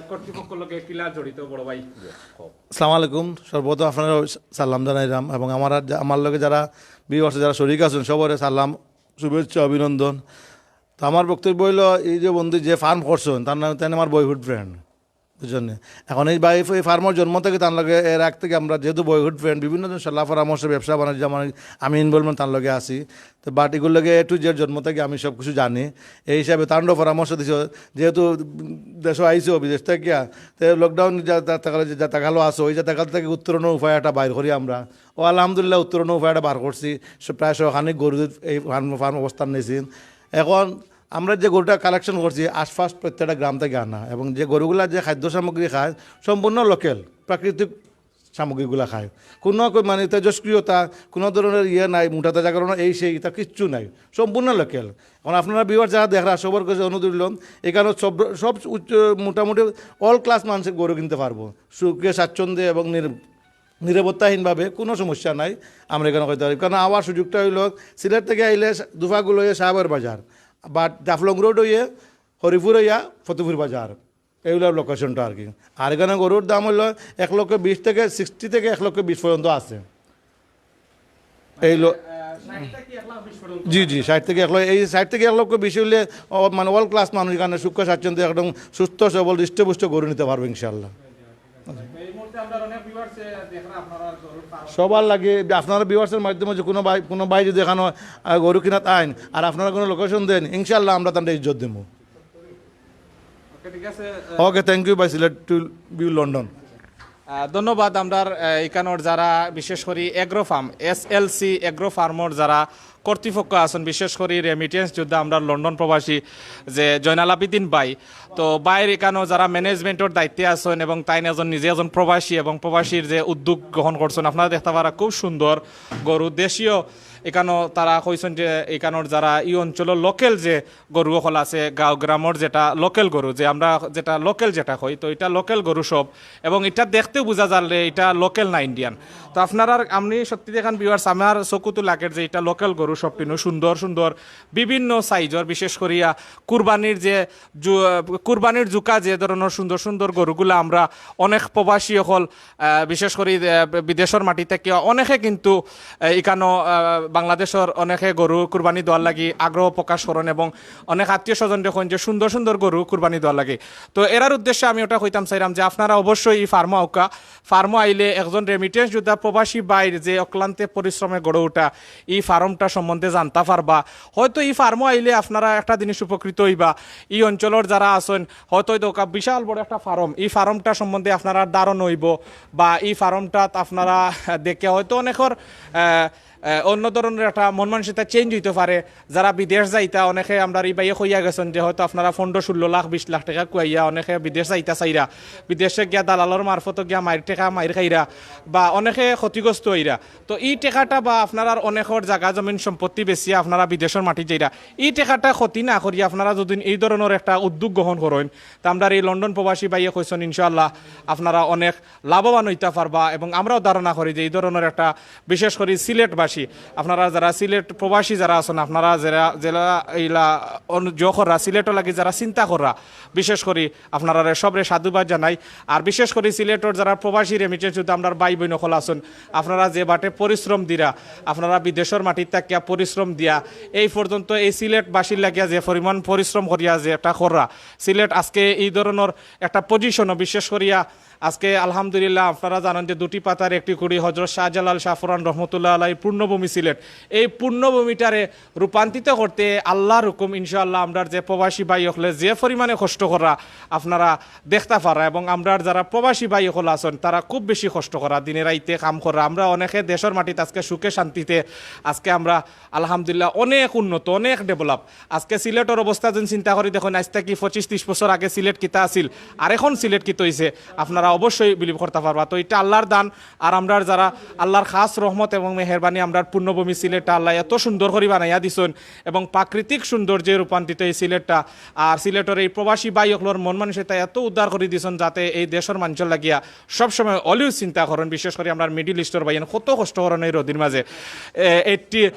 কর্তৃপক্ষর লগে কিলা জড়িত বড় ভাই? আসসালামু আলাইকুম। সর্বপ্রথম আপনারা সালাম জানাইলাম এবং আমার, আমার লগে যারা ভিউয়ার্স, যারা শরিক আছইন, সবরে সালাম, শুভেচ্ছা, অভিনন্দন। তো আমার বক্তব্য হইলো, এই যে বন্ধু যে ফার্ম করছইন, তার নাম, তার নাম আমার বয়হুড ফ্রেন্ড, বুঝছইন নি? এখন এই ভাই, এই ফার্মর জন্ম থেকে তার লগে, এর আগ থেকে আমরা যেহেতু বয়হুড ফ্রেন্ড, বিভিন্ন জন সলা পরামর্শ, ব্যবসা বাণিজ্য, আমার, আমি ইনভলভমেন্ট তার লগে আছি। তো বাট এগুর লগে এ টু জেড জন্ম থেকে আমি সব কিছু জানি। এই হিসাবে তারও পরামর্শ দিছে, যেহেতু দেশো আইছো বিদেশ থেকে, তো লকডাউন যা, যা, যা, যা, আছো, ওই যা, থেকে উত্তরণর উপায় একটা বাইর করি আমরা। ও আলহামদুলিল্লাহ, উত্তরণর উপায় একটা বার করছি। স-, প্রায় শখানিক গরু এই ফার্ম, ফার্ম অবস্থান নিয়েছি। এখন আমরা যে গরুটা কালেকশন করছি, আশপাশ প্রত্যেকটা গ্রাম থেকে আনা, এবং যে গরুগুলা যে খাদ্য সামগ্রী খায়, সম্পূর্ণ লোকাল, প্রাকৃতিক সামগ্রীগুলা খায়। কোনো কো-, মানে তেজস্ক্রিয়তা, কোনো ধরনের ইয়ে নাই, মোটা তাজা করানো, এই সেই, এটা কিচ্ছু নাই, সম্পূর্ণ লোকাল। এখন আপনারা ভিউয়ার যারা দেখরা, সবার কাছে অনুরোধ রইল, এখানে সব, সব উচ্চ, মোটামুটি অল ক্লাস মানুষের গরু কিনতে পারবো সুখে, স্বাচ্ছন্দ্যে এবং নির-, নিরাপত্তাহীনভাবে, কোনো সমস্যা নাই। আমরা এখানে কইতে পারি, কারণ আওয়ার সুযোগটা হইলো, সিলেট থেকে আইলে দুফাগুল হইয়া শাহবাগের বাজার, বা জাফলং রোড হইয়া হরিপুর হইয়া ফতেপুর বাজার, এইগুলো লোকেশনটা আর কি। আর এখানে গরুর দাম হইলো এক লক্ষ বিশ থেকে, সিক্সটি থেকে এক লক্ষ বিশ পর্যন্ত আছে। এই লো- জি, জি, ষাট থেকে এক লক্ষ, এই ষাট থেকে এক লক্ষ বিশ হইলে, ও, মানে, অল ক্লাস মানুষ এখানে সুখ স্বাচ্ছন্দ্যে একদম সুস্থ সবল হৃষ্টপুষ্ট গরু নিতে পারবো ইনশাল্লাহ। এই মুহূর্তে আমরা অনেক ভিউয়ার্স দেখরা আপনারা গরুর ফার্ম। সবার লাগি আপনারা ভিউয়ার্সের মাধ্যমে যে কোনো ভাই, কোনো ভাই যদি এখানে, আহ, গরু কিনাত আইন আর আপনারা কোনো লোকেশন দেন, ইনশাল্লাহ আমরা তাদের ইজ্জত দেবো। ওকে, ঠিক আছে। ওকে, থ্যাংক ইউ ভাই, সিলেট টু ভিউ লন্ডন। আহ, ধন্যবাদ। আমরার, আহ, ইকানোর যারা, বিশেষ করি এগ্রো ফার্ম, এসএলসি এগ্রো ফার্মর যারা কর্তৃপক্ষ আছেন, বিশেষ করি রেমিটেন্স যোদ্ধা, আমরার লন্ডন প্রবাসী যে জয়নাল আবিদিন ভাই, তো ভাইর ইকানো যারা ম্যানেজমেন্টর দায়িত্বে আছেন এবং তাইন একজন, নিজে একজন প্রবাসী এবং প্রবাসীর যে উদ্যোগ গ্রহণ করছেন, আপনারা দেখতা পারা খুব সুন্দর গরু, দেশীয়। ইকানো তারা কইছেন যে ইকানোর যারা এই অঞ্চলের লোকাল যে গরু অকল আছে, গাঁও গ্রামর যেটা লোকাল গরু, যে আমরা যেটা লোকাল যেটা কই, তো এটা লোকাল গরু সব, এবং এটা দেখতেও বোঝা যার যে এটা লোকাল না ইন্ডিয়ান। তো আপনারা, আপনি সত্যি দেখেন ভিউয়ার্স, আমার চকুতো লাগের যে এটা লোকাল গরু সব, পিনু সুন্দর সুন্দর বিভিন্ন সাইজর, বিশেষ করিয়া কুরবানির যে জু-, কুরবানির জুকা যে ধরনের সুন্দর সুন্দর গরুগুলা আমরা অনেক প্রবাসী অকল, আহ, বিশেষ করি, আহ, বিদেশর মাটি থেকে অনেকে কিন্তু, আহ, ইকানো, আহ, বাংলাদেশর অনেকে গরু কুরবানি দেওয়ার লাগি আগ্রহ প্রকাশ করেন এবং অনেক আত্মীয় স্বজন দেখেন যে সুন্দর সুন্দর গরু কুরবানি দেওয়ার লাগি। তো এরার উদ্দেশ্যে আমি ওটা কইতাম চাইলাম যে আপনারা অবশ্যই এই ফার্মো আউকা, ফার্মো আইলে একজন রেমিটেন্স যোদ্ধা প্রবাসী ভাইর যে অক্লান্তে পরিশ্রমে গড়ে ওঠা এই ফার্মটা সম্বন্ধে জানতা পারবা। হয়তো এই ফার্মো আইলে আপনারা একটা জিনিস উপকৃত হইবা, এই অঞ্চলের যারা আছেন হয়তো এই দোকা-, বিশাল বড় একটা ফার্ম, এই ফার্মটা সম্বন্ধে আপনারা ধারণা হইব বা এই ফার্মটাত আপনারা দেখে হয়তো অনেকের, আহ, আহ, অন্য ধরনের একটা মন মানসিকতা চেঞ্জ হইতে পারে। যারা বিদেশ যাইতা, অনেকে আমরার এই ভাইয়ে কইয়া গেছেন যে হয়তো আপনারা পনেরো ষোলো লাখ বিশ লাখ টাকা খুয়াইয়া অনেকে বিদেশ যাইতা চাইরা, বিদেশে গিয়া দালালর মারফত গিয়া মাইর টাকা মাইর খাইরা বা অনেকে ক্ষতিগ্রস্ত হইরা। তো এই টাকাটা বা আপনারার অনেকের জাগা জমিন সম্পত্তি বেচিয়া আপনারা বিদেশর মাটি যাইরা, এই টাকাটা ক্ষতি না করিয়া আপনারা যদি এই ধরনের একটা উদ্যোগ গ্রহণ করেন, তা আমরার এই লন্ডন প্রবাসী ভাইয়ে কইছেন ইনশাআল্লাহ আপনারা অনেক লাভবান হইতা পারবা। এবং আমরাও ধারণা করি যে এই ধরনের একটা, বিশেষ করি সিলেটবাসী, আপনারা যারা সিলেট প্রবাসী যারা আছেন, আপনারা যারা জেলা এইলা অনু-, জো কররা, সিলেটও লাগি যারা চিন্তা কররা, বিশেষ করি আপনারা সবরে সাধুবাদ জানাই। আর বিশেষ করি সিলেটর যারা প্রবাসী রেমিটেন্স যোদ্ধা আমরার ভাই বোন অকল আছেন, আপনারা যে বাটে পরিশ্রম দিরা, আপনারা বিদেশর মাটিত থাকিয়া পরিশ্রম দিয়া এই পর্যন্ত এই সিলেটবাসীর লাগিয়া যে পরিমাণ পরিশ্রম করিয়া যে একটা কররা, সিলেট আজকে এই ধরনের একটা পজিশনও, বিশেষ করিয়া আজকে আলহামদুলিল্লাহ, আপনারা জানেন যে দুটি পাতার একটি কুড়ি, হজরত শাহজালাল শাহপরান রহমতুল্লাহ আলাই পূর্ণভূমি সিলেট, এই পূর্ণভূমিটারে রূপান্তরিত করতে আল্লাহর হুকুম, ইনশাআল্লাহ, আমরার যে প্রবাসী ভাই অকলে যে পরিমাণে কষ্ট করা আপনারা দেখতা পারা, এবং আমরার যারা প্রবাসী ভাই অকল আছেন, তারা খুব বেশি কষ্ট করা, দিনে রাইতে কাম করা। আমরা অনেকে দেশের মাটিত আজকে সুখে শান্তিতে, আজকে আমরা আলহামদুলিল্লাহ অনেক উন্নত, অনেক ডেভেলপ। আজকে সিলেটর অবস্থা যদি চিন্তা করি, দেখুন, আজ থেকে পঁচিশ ত্রিশ বছর আগে সিলেট কিতা আছিল, আর এখন সিলেট কিতা হইছে, আপনারা অবশ্যই বিলিভ করতে পারবা। তো এটা আল্লাহর দান, আর আমরার যারা আল্লাহর খাস রহমত এবং মেহেরবানি, আমরার পূর্ণভূমি সিলেটটা আল্লাহ এত সুন্দর করে বানাইয়া দিছইন, এবং প্রাকৃতিক সৌন্দর্যে রূপান্তরিত এই সিলেটটা। আর সিলেটর এই প্রবাসী ভাই অকলর মন মানসিকতা এত উদ্ধার করে দিছইন, যাতে এই দেশের মানুষের লাগিয়া সবসময় অলওয়েজ চিন্তা করেন। বিশেষ করে আমরা মিডল ইস্টর ভাইয়ান কত কষ্ট করেন এই রোদির মাঝে, এইটটি,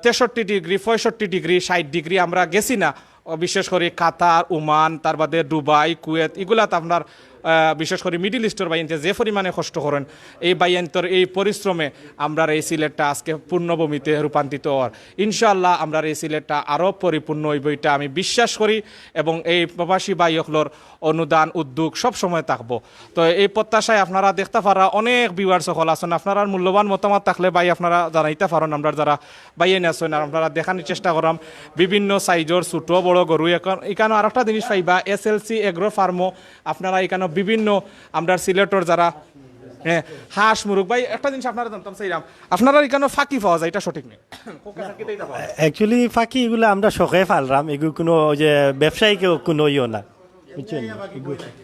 তেষট্টি ডিগ্রি, পঁয়ষট্টি ডিগ্রি, ষাট ডিগ্রি আমরা গেছি না। ও, বিশেষ করে কাতার, ওমান, তার বাদে দুবাই, কুয়েত, এগুলাত আপনার, আহ, বিশেষ করে মিডল ইস্টর ভাইয়ানতে যে পরিমাণে কষ্ট করেন, এই ভাইয়ানতর এই পরিশ্রমে আমরার এই সিলেটটা আজকে পূর্ণভূমিতে রূপান্তরিত হওয়ার। ইনশাআল্লাহ, আমরার এই সিলেটটা আরও পরিপূর্ণ হইব, এটা আমি বিশ্বাস করি। এবং এই প্রবাসী ভাই অকলর অনুদান, উদ্যোগ সব সময় থাকবো। তো এই প্রত্যাশায় আপনারা দেখতা পারা অনেক ভিউয়ার্স অকল আছেন, আপনারার মূল্যবান মতামত থাকলে ভাই আপনারা জানাইতা পারেন। আমরা যারা ভাইয়াইন আছেন, আর আপনারা দেখানোর চেষ্টা করাম বিভিন্ন সাইজর ছোট বড় গরু। এখন এখানে আরেকটা জিনিস পাইবা, এসএলসি এগ্রো ফার্মও আপনারা এখানে বিভিন্ন আমরার সিলেটর যারা, হ্যাঁ, হাঁস মুরগ। ভাই, একটা জিনিস আপনারা জানতাম চাইলাম, আপনারা এখানে ফাকি পাওয়া যায়, এটা সঠিক নেই? অ্যাকচুয়ালি ফাকি এগুলো আমরা শখে পালরাম, এগুলো কোনো ওই যে ব্যবসায়িক কোনো ইয়েও না, বুঝছেন?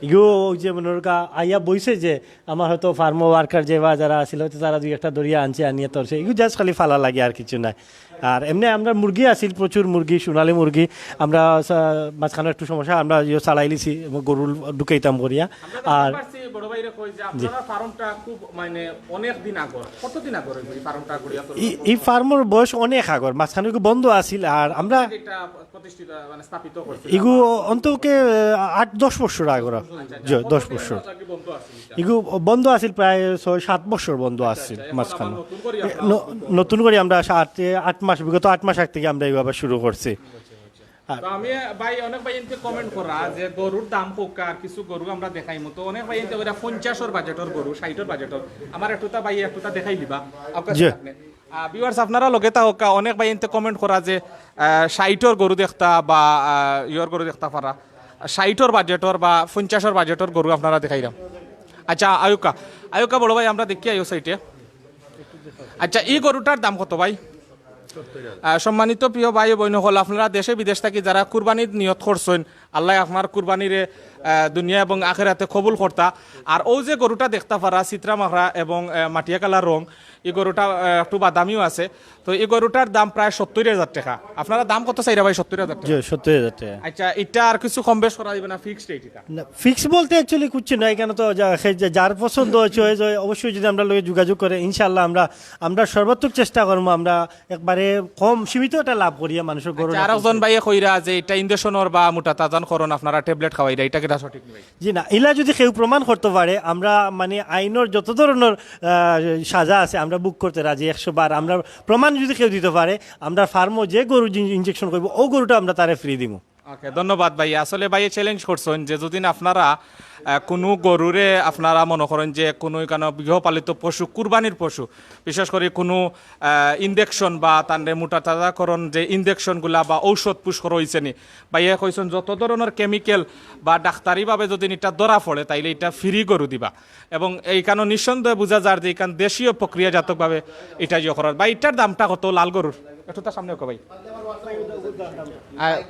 এগুলো ওই যে মনে করা আইয়া বইছে যে আমার হয়তো ফার্ম ওয়ার্কার যে বা যারা আছিল, হয়তো তারা দুই একটা ধরিয়া আনছে, আনিয়া তরছে, এগুলো জাস্ট খালি ফালা লাগে, আর কিছু নাই। আর এমনি আমরা মুরগি আছিল, প্রচুর মুরগি, সোনালী মুরগি। আমরা সা- মাঝখানে একটু সমস্যা, আমরা ইয়ে ছাড়াইলিছি, গরু ঢুকাইতাম করিয়া। আর বড় ভাইরে কই যে আপনারা ফার্মটা খুব, মানে, অনেক দিন আগর। কতদিন আগর এই ফার্মটা গড়িয়া তুলল? এই- এই ফার্মর বয়স অনেক আগর, মাঝখানে একটু বন্ধ আছিল। আর আমরা এটা প্রতিষ্ঠিত, মানে, স্থাপিত করছে? এগু অন্তকে আট দশ বছর আগর। জি, দশ বছর। আগে বন্ধ আছিল এটা? এগু বন্ধ আছিল, প্রায় ছয় সাত বছর বন্ধ আছিল মাঝখানে। নতুন করে এ, ন- নতুন করে আমরা সাত আট মাস, বিগত আট মাস আগ থেকে আমরা এইভাবে শুরু করছি। তো আমি, ভাই, অনেক ভাইয়াইন্তে কমেন্ট করা যে গরুর দাম কউক্কা, আর কিছু গরু আমরা দেখাইমু। তো অনেক ভাইয়াইন্তে কইরা পঞ্চাশর বাজেটর গরু, ষাইটর বাজেটর, আমার একটুতা ভাই একটুতা দেখাই দিবা। আপনার জি। সামনে। আহ, ভিউয়ার্স, আপনারা লগে থাকউক্কা, অনেক ভাইয়াইন্তে কমেন্ট করা যে, আহ, ষাইটর গরু দেখতা বা, আহ, ইয়র গরু দেখতা পারা, ষাইটর বাজেটর বা পঞ্চাশর বাজেটর গরু আপনারা দেখাইরাম। আচ্ছা, আউক্কা, আউক্কা বড় ভাই, আমরা দেখি আইও সাইডে। আচ্ছা, এই গরুটার দাম কত ভাই? আহ, সম্মানিত প্রিয় ভাই ও বইন অকল, আপনারা দেশে বিদেশ থাকি যারা কুরবানির নিয়ত করছেন, আল্লাহ আপনার কুরবানিরে, আহ, দুনিয়া এবং আখেরাতে কবুল করতা। আর অউ যে গরুটা দেখতা পারা, চিত্রা মাখরা এবং, আহ, মাটিয়া কালার রং, এই গরুটা, আহ, একটু বাদামিও আছে। তো এই গরুটার দাম প্রায় সত্তইর হাজার টেকা। আপনারা দাম কত চাইরা ভাই? সত্তইর হাজার টেকা। জি, সত্তইর হাজার টেকা। আচ্ছা, এটা আর কিছু কম বেশ করা যাইবে না, ফিক্সড রেট এটা? না, ফিক্স বলতে অ্যাকচুয়ালি কিচ্ছু নাই, কেন তো যা- সে যে- যার পছন্দ হয়েছে, হয়ে যায়, অবশ্যই যদি আমরা লগে যোগাযোগ করে, ইনশাআল্লাহ আমরা আমরা সর্বাত্মক চেষ্টা করবো, আমরা একবারে কম সীমিত একটা লাভ করিয়া মানুষের গরু আচ্ছা, আরকজন ভাইয়ে কইরা যে এটা ইঞ্জেকশনর বা মোটা তাজান করন আপনারা ট্যাবলেট খাওয়াইরা, এটা কিতা সঠিক নি ভাই? জি না, ইলা যদি কেউ প্রমাণ করতে পারে, আমরা মানে আইনর যত ধরনের আহ, সাজা আছে আমরা বুক করতে রাজি একশো বার। আমরা প্রমাণ যদি কেউ দিতে পারে, আমরা ফার্মও যে গরু ইঞ্জেকশন করবো, ও গরুটা আমরা তারে ফ্রি দিব। ওকে, ধন্যবাদ ভাই। আসলে ভাইয়ে চ্যালেঞ্জ করছেন যে যদি আপনারা, আহ, কোনো গরুরে আপনারা মনে করেন যে কোনো এখানে গৃহপালিত পশু, কুরবানির পশু, বিশেষ করে কোনো, আহ, ইঞ্জেকশন বা তানরে মোটা তাজাকরণ যে ইঞ্জেকশনগুলা বা ঔষধ পুষ্কর হইছে নি, ভাইয়ে কইছেন যত ধরনের কেমিক্যাল বা ডাক্তারিভাবে যদি এটা ধরা পড়ে, তাইলে এটা ফ্রি গরু দিবা। এবং এইখানে নিঃসন্দেহে বোঝা যার যে এখান দেশীয় প্রক্রিয়াজাতকভাবে এটা ইয়ে করার। ভাই, এটার দামটা কত লাল গরুর? একটু তার সামনে ওকে ভাই। আহ,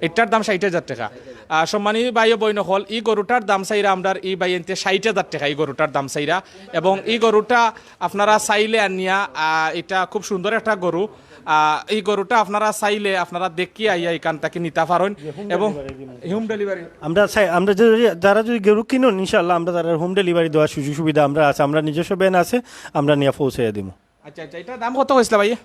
এটার দাম ষাইট হাজার টেকা। আহ, সম্মানী ভাই ও বইন অকল, এই গরুটার দাম চাইরা আমরার এই ভাইয়াইন্তে ষাইট হাজার টেকা এই গরুটার দাম চাইরা। এবং এই গরুটা আপনারা চাইলে আনিয়া, আহ, এটা খুব সুন্দর একটা গরু। আহ, এই গরুটা আপনারা চাইলে আপনারা দেখিয়া আইয়া এখান থাকি নিতা পারেন। এবং হোম ডেলিভারি। আমরা চাই, আমরা যদি, যারা যদি গরু কিনুন, ইনশাআল্লাহ আমরা তারা হোম ডেলিভারি দেওয়ার সুযোগ সুবিধা আমরা আছে, আমরা নিজস্ব ভ্যান আছে, আমরা নিয়ে পৌঁছাইয়া দিব। আচ্ছা, আচ্ছা, এটার দাম কত কইছিলা ভাই?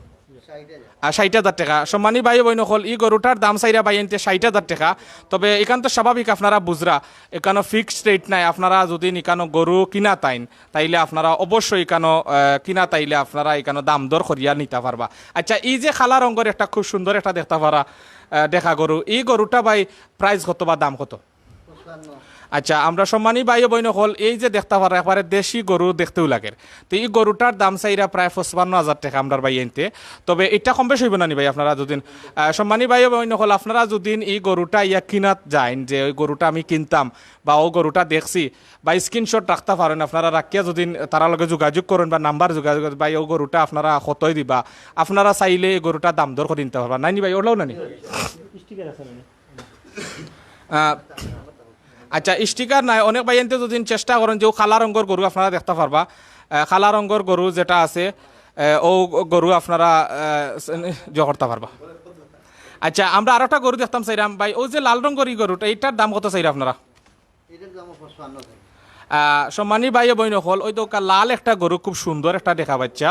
আর ষাইট হাজার টেকা। সম্মানী ভাই ও বইন অকল, এই গরুটার দাম চাইরা ভাইয়াইন্তে ষাইট হাজার টেকা। তবে এখান তো স্বাভাবিক আপনারা বুঝরা, এখানে ফিক্সড রেট নাই। আপনারা যদি এখানে গরু কিনা তাইন, তাইলে আপনারা অবশ্যই এখানে, আহ, কিনা তাইলে আপনারা এখানে দাম দর করিয়া নিতা পারবা। আচ্ছা, এই যে কালা রঙর একটা খুব সুন্দর একটা দেখতা পারা, আহ, দেখা গরু, এই গরুটা ভাই প্রাইস কত বা দাম কত? আচ্ছা, আমরা সম্মানী ভাই ও বইন অকল, এই যে দেখতা পাররা, একবারে দেশি গরু দেখতেউ লাগের। তো ই গরুটার দাম চাইরা প্রায় পঁচপান্ন হাজার টেকা আমরার ভাইয়াইন্তে। তবে ইটা কম বেশ অইবো না নি ভাই? আপনারা যদি, আহ, সম্মানী ভাই ও বইন অকল, আপনারা যদি ই গরুটা ইয়া কিনাত যাইন, যে ওই গরুটা আমি কিনতাম বা ও গরুটা দেখছি, বা স্ক্রিনশট রাখতা পারইন, আপনারা রাখিয়া যদি তারার লগে যোগাযোগ করইন বা নাম্বার যোগাযোগ, ভাই ও গরুটা আপনারা কতই দিবা, আপনারা চাইলে এই গরুটা দাম দর করি নিতা পারবা, নায় নি ভাই? অলাউ না নি? আহ, আচ্ছা, স্টিকার নাই। অনেক ভাইয়াইন্তে যদি চেষ্টা করইন যে ও কালা রঙর গরু আপনারা দেখতা পারবা, আহ, কালা রঙর গরু যেটা আছে, আহ, ও গরু আপনারা, আহ, ইয়ে করতা পারবা। আচ্ছা, আমরা আরোটা গরু দেখতাম চাইরাম ভাই, ও যে লাল রঙর ই গরুটা, এইটার দাম কত চাইরা আপনারা? এটার দাম পঁচপান্ন চাই। আহ, সম্মানী ভাই ও বইন অকল, ওই তো কা-, লাল একটা গরু, খুব সুন্দর একটা দেখা বাচ্চা।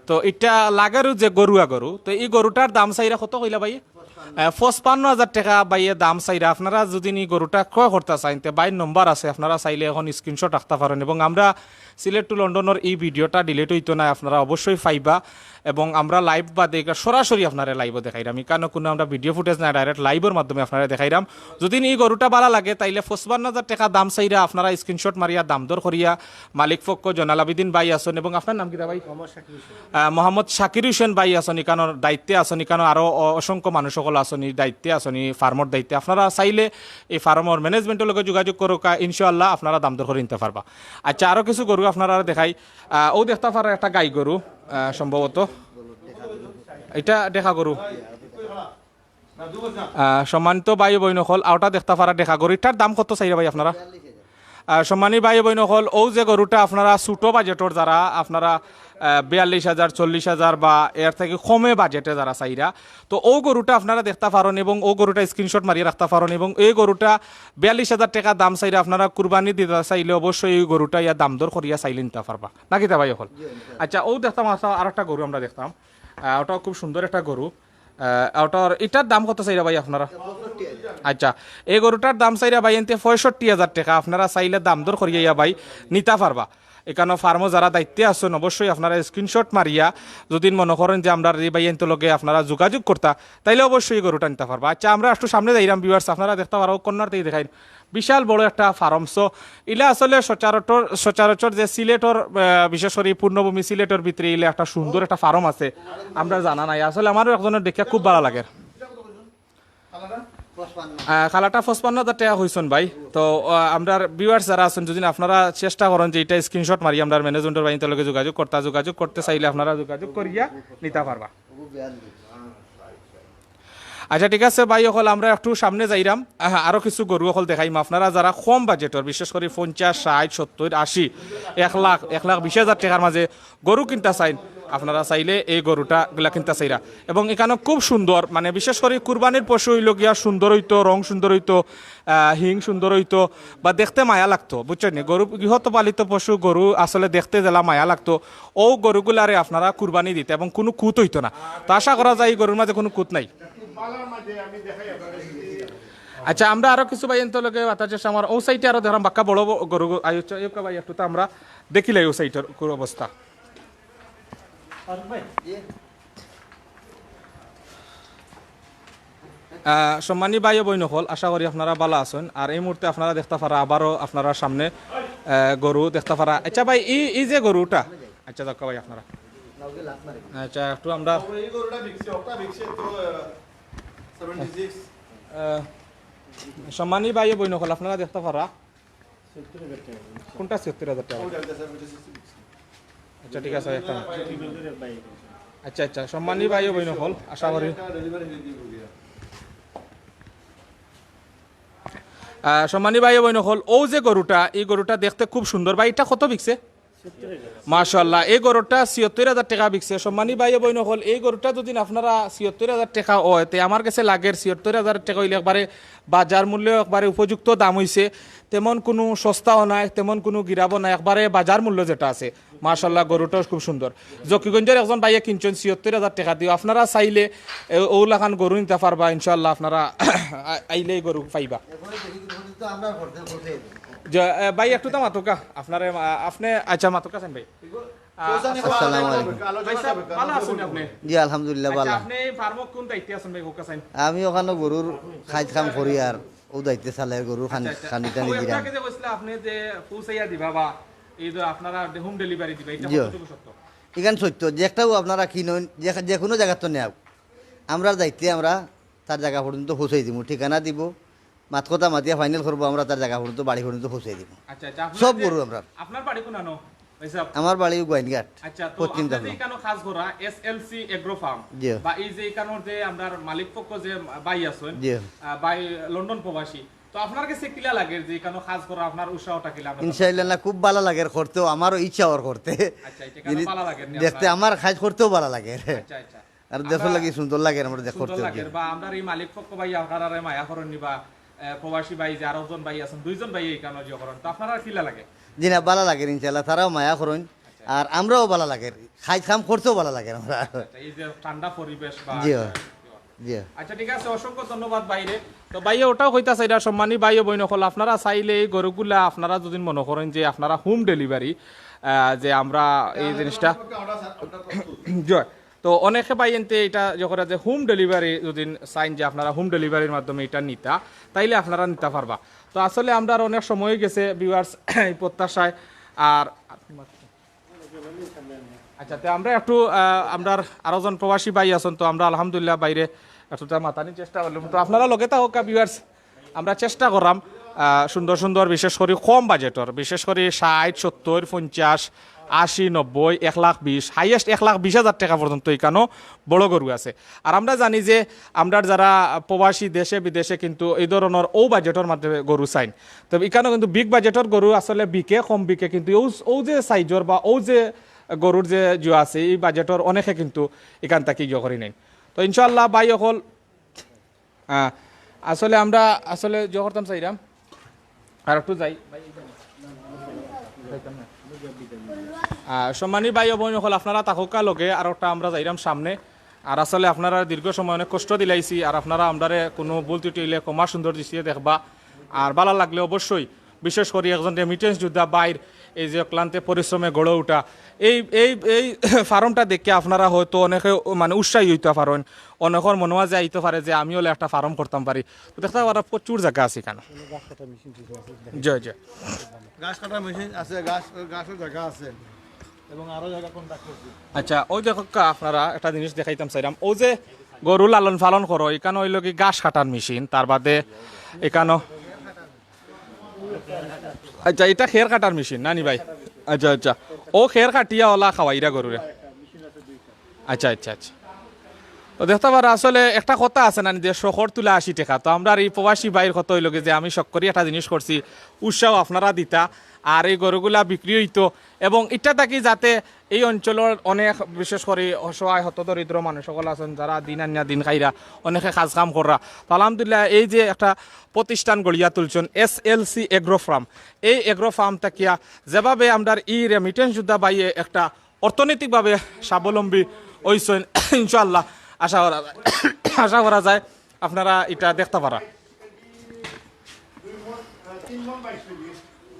তো এটা লাগেরও যে গরুয়া গরু, তো এই গরুটার দাম চাইরা কত কইলা ভাই? আহ, পঁচপান্ন হাজার টেকা ভাইয়ে দাম চাইরা। আপনারা যদি ই গরুটা ক্রয় করতা চাইন, তে ভাইর নম্বর আছে, আপনারা চাইলে এখন স্ক্রিনশট রাখতা পারইন। এবং আমরা সিলেট টু লন্ডনর এই ভিডিওটা ডিলিট অইতো না, আপনারা অবশ্যই পাইবা। এবং আমরা লাইভ বাদে এটা সরাসরি আপনারে লাইভও দেখাইরাম, ইকানো কোনো আমরা ভিডিও ফুটেজ না, ডাইরেক্ট লাইভর মাধ্যমে আপনারে দেখাইরাম। যদি ই গরুটা ভালা লাগে, তাইলে পঁচপান্ন হাজার টেকা দাম চাইরা, আপনারা স্ক্রিনশট মারিয়া দাম দর করিয়া, মালিক পক্ষ জয়নাল আবেদিন ভাই আছইন, এবং আপনার নাম কিতা ভাই? মোহাম্মদ শাকির হোসেন। আহ, মোহাম্মদ শাকির হোসেন ভাই আছইন, ইকানোর দায়িত্বে আছইন, ইকানো আরো অ-, অসংখ্য মানুষ অকল আছইন ই দায়িত্বে, আছইন ই ফার্মর দায়িত্বে। আপনারা চাইলে এই ফার্মর ম্যানেজমেন্টর লগে যোগাযোগ করউক্কা, ইনশাআল্লাহ আপনারা দাম দর করি নিতা পারবা। আচ্ছা, আরো কিছু গরু আপনারারে দেখাই। আহ, ও দেখতা পাররা একটা গাই গরু, আহ, সম্ভবত এটা দেখা গরু। আহ, সম্মানিত ভাই ও বইন অকল, আরোটা দেখতা পাররা দেখা গরু, ইটার দাম কত চাইরা ভাই আপনারা? আহ, সম্মানী ভাই ও বইন অকল, ও যে গরুটা আপনারা ছোট বাজেটর যারা আপনারা, আহ, বিয়াল্লিশ হাজার, চল্লিশ হাজার বা এর থাকি কমে বাজেটে যারা চাইরা, তো ও গরুটা আপনারা দেখতা পারইন এবং ও গরুটা স্ক্রিনশট মারিয়া রাখতা পারইন। এবং এই গরুটা বিয়াল্লিশ হাজার টেকা দাম চাইরা, আপনারা কুরবানি দিতা চাইলে অবশ্যই এই গরুটা ইয়া দাম দর করিয়া চাইলে নিতা পারবা, না কিতা ভাই অকল? আচ্ছা, ও দেখতাম আরোটা গরু আমরা দেখতাম, আহ, ওটাও খুব সুন্দর একটা গরু। আহ, ওটার, এটার দাম কত চাইরা ভাই আপনারা? আচ্ছা, এই গরুটার দাম চাইরা ভাইয়াইন্তে পঁয়ষট্টি হাজার টেকা। আপনারা চাইলে দাম দর করিয়া ইয়া ভাই নিতা পারবা। ইকানো ফার্মো যারা দায়িত্বে আছইন, অবশ্যই আপনারা স্ক্রিনশট মারিয়া যদি মনো করইন যে আমরার এই ভাইয়াইন্তর লগে আপনারা যোগাযোগ করতা, তাইলে অবশ্যই এই গরুটা নিতা পারবা। আচ্ছা, আমরা একটু সামনে যাইরাম, ভিউয়ার্স, আপনারা দেখতা পাররা, কর্নার থাকি দেখাইন, বিশাল বড় একটা ফার্ম। So, ইলা আসলে সচরাচর, সচরাচর যে সিলেটর, আহ, বিশেষ করি পূর্ণভূমি সিলেটর ভিতরে ইলা একটা সুন্দর একটা ফার্ম আছে, আমরা জানা নাই। আসলে আমারও একজনের দেখিয়া খুব ভালা লাগের। আহ, কালাটা পঁচপান্ন হাজার টেকা কইছইন ভাই। তো, আহ, আমরার ভিউয়ার্স যারা আছইন, যদি আপনারা চেষ্টা করইন যে ইটা স্ক্রিনশট মারি আমরার ম্যানেজমেন্টর ভাইয়াইন্তর লগে যোগাযোগ করতা, যোগাযোগ করতে চাইলে আপনারা যোগাযোগ করিয়া নিতা পারবা। আচ্ছা, ঠিক আছে ভাই অকল, আমরা একটু সামনে যাইরাম, আহা, আরো কিছু গরু অকল দেখাইমু। আপনারা যারা কম বাজেটর, বিশেষ করি পঞ্চাশ, ষাইট, সত্তইর, আশি, এক লাখ, এক লাখ বিশ হাজার টেকার মাঝে গরু কিনতা চাইন, আপনারা চাইলে এই গরুটা গুলা কিনতা চাইরা। এবং ইকানো খুব সুন্দর, মানে, বিশেষ করি কুরবানির পশু অইলো গিয়া সুন্দর অইতো, রং সুন্দর অইতো, আহ, হিং সুন্দর অইতো, বা দেখতে মায়া লাগতো, বুঝছইন নি? গরু, গৃহপালিত পশু গরু আসলে দেখতে যেলা মায়া লাগতো, ও গরুগুলারে আপনারা কুরবানি দিতা এবং কুনু খুঁত অইতো না। তো আশা করা যায় এই গরুর মাঝে কুনু খুঁত নাই। আচ্ছা, আমরা আরো কিছু ভাইয়াইন্তর লগে মাতার চেষ্টা, আমার ও সাইডে আরো দেখরাম বাক্কা বড় বড় গরু, আই হচ্ছে, এই ভাই একটু তো আমরা দেখিলাই ও সাইডর গরু অবস্থা। আহ, সম্মানী ভাই ও বইন অকল, আশা করি আপনারা ভালা আছইন। আর এই মুহূর্তে আপনারা দেখতা পাররা আবারও আপনারার সামনে, আহ, গরু দেখতা পাররা। আচ্ছা ভাই, এই, এই যে গরুটা, আচ্ছা, দেখো ভাই আপনারা। আচ্ছা, একটু আমরা, এই গরুটা বিকছে, ওটা বিকছে তো, আহ, সেভেন্টি সিক্স। আহ, সম্মানী ভাই ও বইন অকল, আপনারা দেখতা পাররা। কোনটা ছিয়াত্তর হাজার টেকা? ওটা একটা সেভেন্টি সিক্স বিকছে। আচ্ছা, ঠিক আছে, একটা। আচ্ছা, আচ্ছা, সম্মানী ভাই ও বইন অকল, আশা করি। আহ, সম্মানী ভাই ও বইন অকল, ও যে গরুটা, এই গরুটা দেখতে খুব সুন্দর। ভাই, এটা কত বিকছে? মাশাআল্লাহ, এই গরুটা ছিয়াত্তর হাজার টেকা বিকছে। সম্মানী ভাই ও বইন অকল, এই গরুটা যদি আপনারা ছিয়াত্তর হাজার টেকা অয়, তে আমার গেছে লাগের ছিয়াত্তর হাজার টেকা অইলে একবারে বাজার মূল্য একবারে উপযুক্ত দাম অইছে। তেমন কুনু সস্তাও নায়, তেমন কুনু গিরাবও নায়, একবারে বাজার মূল্য যেটা আছে। মাশাআল্লাহ, গরুটাও খুব সুন্দর। জকিগঞ্জর একজন ভাইয়ে কিনছইন ছিয়াত্তর হাজার টেকা দিও। আপনারা চাইলে এ-, অউ লাখান গরু নিতা পারবা, ইনশাআল্লাহ। আপনারা আ-, আইলেই গরু পাইবা। যে, এ, ভাই, একটু তো মাতুক্কা। আপনারে, আ, আপনে, আচ্ছা, মাতুক্কা চাইন ভাই। আসসালামু আলাইকুম। ভাই সাহেব, ভালা আছইন আপনে? জি, আলহামদুলিল্লাহ, আচ্ছা, ভালা। আপনে এই ফার্মো কোন দায়িত্বে আছইন ভাই, কউক্কা চাইন? আমি ওখানো গরুর কাজ কাম করি আর ও দায়িত্বে চালায় গরুর খান-, আচ্ছা, আচ্ছা। খানি টানি ওই দিরাম। আপনাকে যে কইছিলা আপনি যে পৌঁছাইয়া দিবা বা এই যে আপনারা হোম ডেলিভারি দিবা, এটা জি। কতটুকু সত্য? ইখান সত্য, যে একটাও আপনারা কিনইন, যে, যে কোনো জাগাত তো নেও, আমরার দায়িত্বে আমরা তার জাগা পর্যন্ত পৌঁছাই দিমু, ঠিকানা দিবো, মাত কথা মাতিয়া ফাইনাল করবো, আমরা তার জাগা পর্যন্ত, বাড়ি পর্যন্ত পৌঁছাই দিমু। আচ্ছা, আচ্ছা, আপনার সব যে, গরু আমরার। আপনার বাড়ি কোনানো? ভাই সাহেব। আমার বাড়ি গোয়াইনঘাট, আচ্ছা, তো পশ্চিম আপনি যে জাফলং। এখানো কাজ করা এসএলসি এগ্রো ফার্ম জি। বা এই যে এখানোর যে আমরার মালিক পক্ষ যে ভাই আছেন, জি। আহ, ভাই লন্ডন প্রবাসী, তো আপনার কাছে কিলা লাগে যে এখানো কাজ করা, আপনার উৎসাহটা কিলা? আমরা ইনশাআল্লাহ না, খুব ভালা লাগের করতেও, আমারও ইচ্ছা অর করতে। আচ্ছা, এটা কেন জিনিস ভালা লাগে নি দেখতে আপনার? আমার কাজ করতেও ভালা লাগের। আচ্ছা, আচ্ছা। আর দেশর আমরা লাগি সুন্দর লাগের, আমরা দেখ সুন্দর করতেও লাগের, কি। বা আমরার এই মালিক পক্ষ ভাই আপনারারে মায়া করইন নি বা, আহ, প্রবাসী ভাই যে আরো জন ভাই আছেন, দুইজন ভাই এখানো যে করেন, তো আপনার আর কিলা লাগে? জি না, ভালা লাগের ইনশাআল্লাহ, তারাও মায়া করইন, আচ্ছা। আর আমরাও ভালা লাগের, কাজ কাম করতেও ভালা লাগের আমরা। আচ্ছা, এই যে ঠান্ডা পরিবেশ বা জি। জি। আচ্ছা, ঠিক আছে, অসংখ্য ধন্যবাদ ভাইরে। তো ভাইয়ে ওটাও কইতা চাইরা, সম্মানী ভাই ও বইন অকল, আপনারা চাইলে এই গরুগুলা আপনারা যদি মনে করেন যে আপনারা হোম ডেলিভারি, আহ, যে আমরা এই জিনিসটা জি। তো অনেকে ভাই এনতে এটা যে করে যে হোম ডেলিভারি যদি চাইন যে আপনারা হোম ডেলিভারির মাধ্যমে এটা নিতা, তাইলে আপনারা নিতা পারবা। তো আসলে আমরার অনেক সময় গেছে ভিউয়ার্স এই প্রত্যাশায়। আর আচ্ছা, তে আমরা একটু, আহ, আমরার আরো জন প্রবাসী ভাই আছেন, তো আমরা আলহামদুলিল্লাহ ভাইরে একটুতা মাতানির চেষ্টা করলাম। তো আপনারা লগে থাকউক্কা ভিউয়ার্স, আমরা চেষ্টা কররাম, আহ, সুন্দর সুন্দর, বিশেষ করি কম বাজেটর, বিশেষ করি ষাইট, সত্তইর, পঞ্চাশ, আশি, নব্বই, এক লাখ বিশ, হাইয়েস্ট এক লাখ বিশ হাজার টেকা পর্যন্ত ইখানো বড় গরু আছে। আর আমরা জানি যে আমরার যারা প্রবাসী দেশে বিদেশে কিন্তু এই ধরনর অউ বাজেটর মাধ্যমে গরু চাইন। তবে ইখানো কিন্তু বিগ বাজেটর গরু আসলে বিকে, কম বিকে, কিন্তু অউ, অউ যে সাইজর বা অউ যে গরুর যে জিও আছে, এই বাজেটর অনেকে কিন্তু ইখান থাকি ইয়ে করি নেইন। তো ইনশাআল্লাহ ভাই অকল, আহ, আসলে আমরা আসলে যে করতাম চাইরাম, আর একটু যাই। আহ, সম্মানী ভাই ও বইন অকল, আপনারা থাকউক্কা লগে, আর একটা আমরা যাইরাম সামনে। আর আসলে আপনারা দীর্ঘ সময় অনেক কষ্ট দিলাইছি, আর আপনারা আমরারে কোনো ভুল ত্রুটি অইলে ক্ষমা সুন্দর দৃষ্টিতে দেখবা। আর ভালা লাগলে অবশ্যই, বিশেষ করি একজন রেমিটেন্স যোদ্ধা ভাইর এই যে অক্লান্ত পরিশ্রমে গড়ে উঠা এই, এই, এই ফার্মটা দেখিয়া আপনারা হয়তো অনেকে মানে উৎসাহী অইতা পারইন, অনেকর মনো মাঝে আইতো পারে যে আমিও একটা ফার্ম করতাম পারি। তো দেখতা পাররা প্রচুর জাগা আছে ইখানো। জি, জি। ঘাস কাটার মেশিন আছে, ঘাস, ঘাসর জাগা আছে এবং আরো জাগা কন্ট্যাক্ট করছি। আচ্ছা, ওই দেখউক্কা আপনারা একটা জিনিস দেখাইতাম চাইরাম, অউ যে গরু লালন পালন করো, ইখানো অইলো কি ঘাস কাটার মেশিন, তার বাদে ইখানো আচ্ছা, ইটা খের কাটার মেশিন না নি ভাই? আচ্ছা, আচ্ছা। অউ খের কাটিয়া অলা খাওয়াইরা গরুরে। আচ্ছা, আচ্ছা, আচ্ছা। তো দেখতা পাররা আসলে একটা কথা আছে না নি যে শখর তুলা আশি টেকা। তো আমরার এই প্রবাসী ভাইর কথা অইলো কি যে আমি শখ করি একটা জিনিস করছি, উৎসাহ আপনারা দিতা, আর এই গরুগুলা বিক্রি অইতো এবং ইটা থাকি যাতে এই অঞ্চলর অনেক, বিশেষ করি অসহায় হতদরিদ্র মানুষ অকল আছইন, যারা দিন আনিয়া দিন খাইরা, অনেকে কাজ কাম কররা। তো আলহামদুলিল্লাহ, এই যে একটা প্রতিষ্ঠান গড়িয়া তুলছইন এসএলসি এগ্রো ফার্ম, এই এগ্রো ফার্ম থাকিয়া যেভাবে আমরার ই রেমিটেন্স যোদ্ধা ভাইয়ে একটা অর্থনৈতিকভাবে স্বাবলম্বী অইছইন, ইনশাআল্লাহ আশা করা যায়, আশা করা যায় আপনারা ইটা দেখতা পাররা।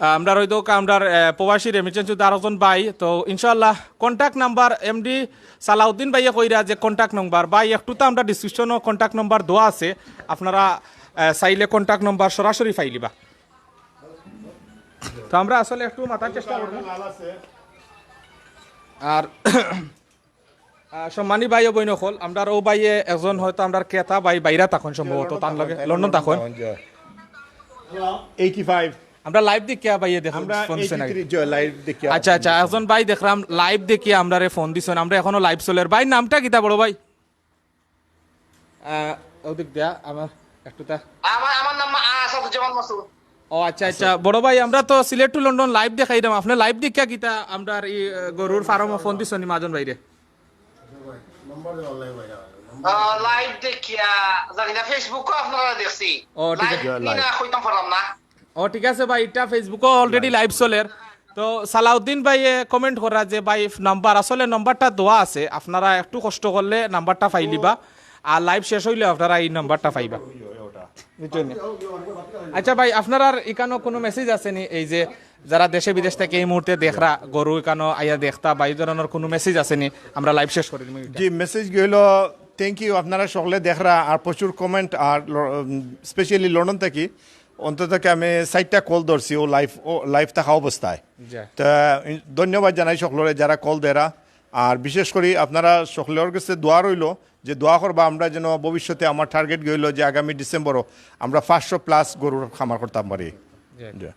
আহ, আমরার অউ দেখউক্কা, আমরার, আহ, প্রবাসী রেমিটেন্স যোদ্ধা আরো জন ভাই। তো ইনশাআল্লাহ কন্ট্যাক্ট নাম্বার এমডি সালাউদ্দিন ভাইয়ে কইরা যে কন্ট্যাক্ট নাম্বার, ভাই একটু তো আমরার ডেসক্রিপশনো কন্ট্যাক্ট নাম্বার দেওয়া আছে, আপনারা, আহ, চাইলে কন্ট্যাক্ট নাম্বার সরাসরি পাইলিবা। তো আমরা আসলে একটু মাতার চেষ্টা করবো। আর আহ, সম্মানী ভাই ও বইন অকল, আমরার অউ ভাইয়ে একজন হয়তো আমরার ক্রেতা ভাই বাইরা থাকইন সম্ভবত, তার লগে লন্ডন থাকইন। Eighty five. আমরা লাইভ দেখিয়া ভাইয়ে দেখইন, আমরা ফোন দিছইন আগে। এইটি থ্রি, জি, লাইভ দেখিয়া আচ্ছা, আচ্ছা, একজন ভাই দেখরাম লাইভ দেখিয়া আমরারে ফোন দিছইন, আমরা এখনো লাইভ চলের। ভাই নামটা কিতা বড় ভাই? আহ, ওদিক দিয়া আমার একটু তা আমার, আমার নাম আসাদুজ্জামান মাসুদ। ও আচ্ছা, আচ্ছা, বড় ভাই, আমরা তো সিলেট টু লন্ডন লাইভ দেখাইরাম, আপনে লাইভ দেখিয়া কিতা আমরার ই, আহ, গরুর ফার্মো ফোন দিছইন নি মাজন ভাইরে? আহ, লাইভ দেখিয়া জানি না, ফেসবুকো আপনারারে দেখছি। ও, ঠিক আছে। লাইভ নি না কইতাম পারলাম না। ও, ঠিক আছে ভাই, ইটা ফেসবুকো already লাইভ চলের। তো সালাউদ্দিন ভাইয়ে কমেন্ট করা যে ভাই নাম্বার, আসলে নাম্বারটা দেওয়া আছে, আপনারা একটু কষ্ট করলে নাম্বারটা পাইলিবা, আর লাইভ শেষ অইলে আপনারা ই নাম্বারটা পাইবা। বুঝছইন নি? আচ্ছা ভাই, আপনারার ইখানো কোনো মেসেজ আছে নি? এই যে যারা দেশে বিদেশ থাকি এই মুহূর্তে দেখরা, গরু ইখানো আইয়া দেখতা বা ই ধরনর কোনো মেসেজ আছে নি? আমরা লাইভ শেষ করি দিমু ইটা। জি, মেসেজ অইলো থ্যাংক ইউ। আপনারা সকলে দেখরা আর প্রচুর কমেন্ট আর স্পেশালি লন্ডন থাকি অন্তত আমি চাইরটা কল ধরছি ও লাইভ ও লাইভ থাকা অবস্থায়। জি। তা ধন্যবাদ জানাই সকলরে যারা কল দেরা। আর বিশেষ করি আপনারা সকলের কাছে দোয়া রইল যে দোয়া করবা আমরা যেন ভবিষ্যতে আমার টার্গেট গইল যে আগামী ডিসেম্বরও আমরা পাঁচশো প্লাস গরুর খামার করতাম পারি। জি।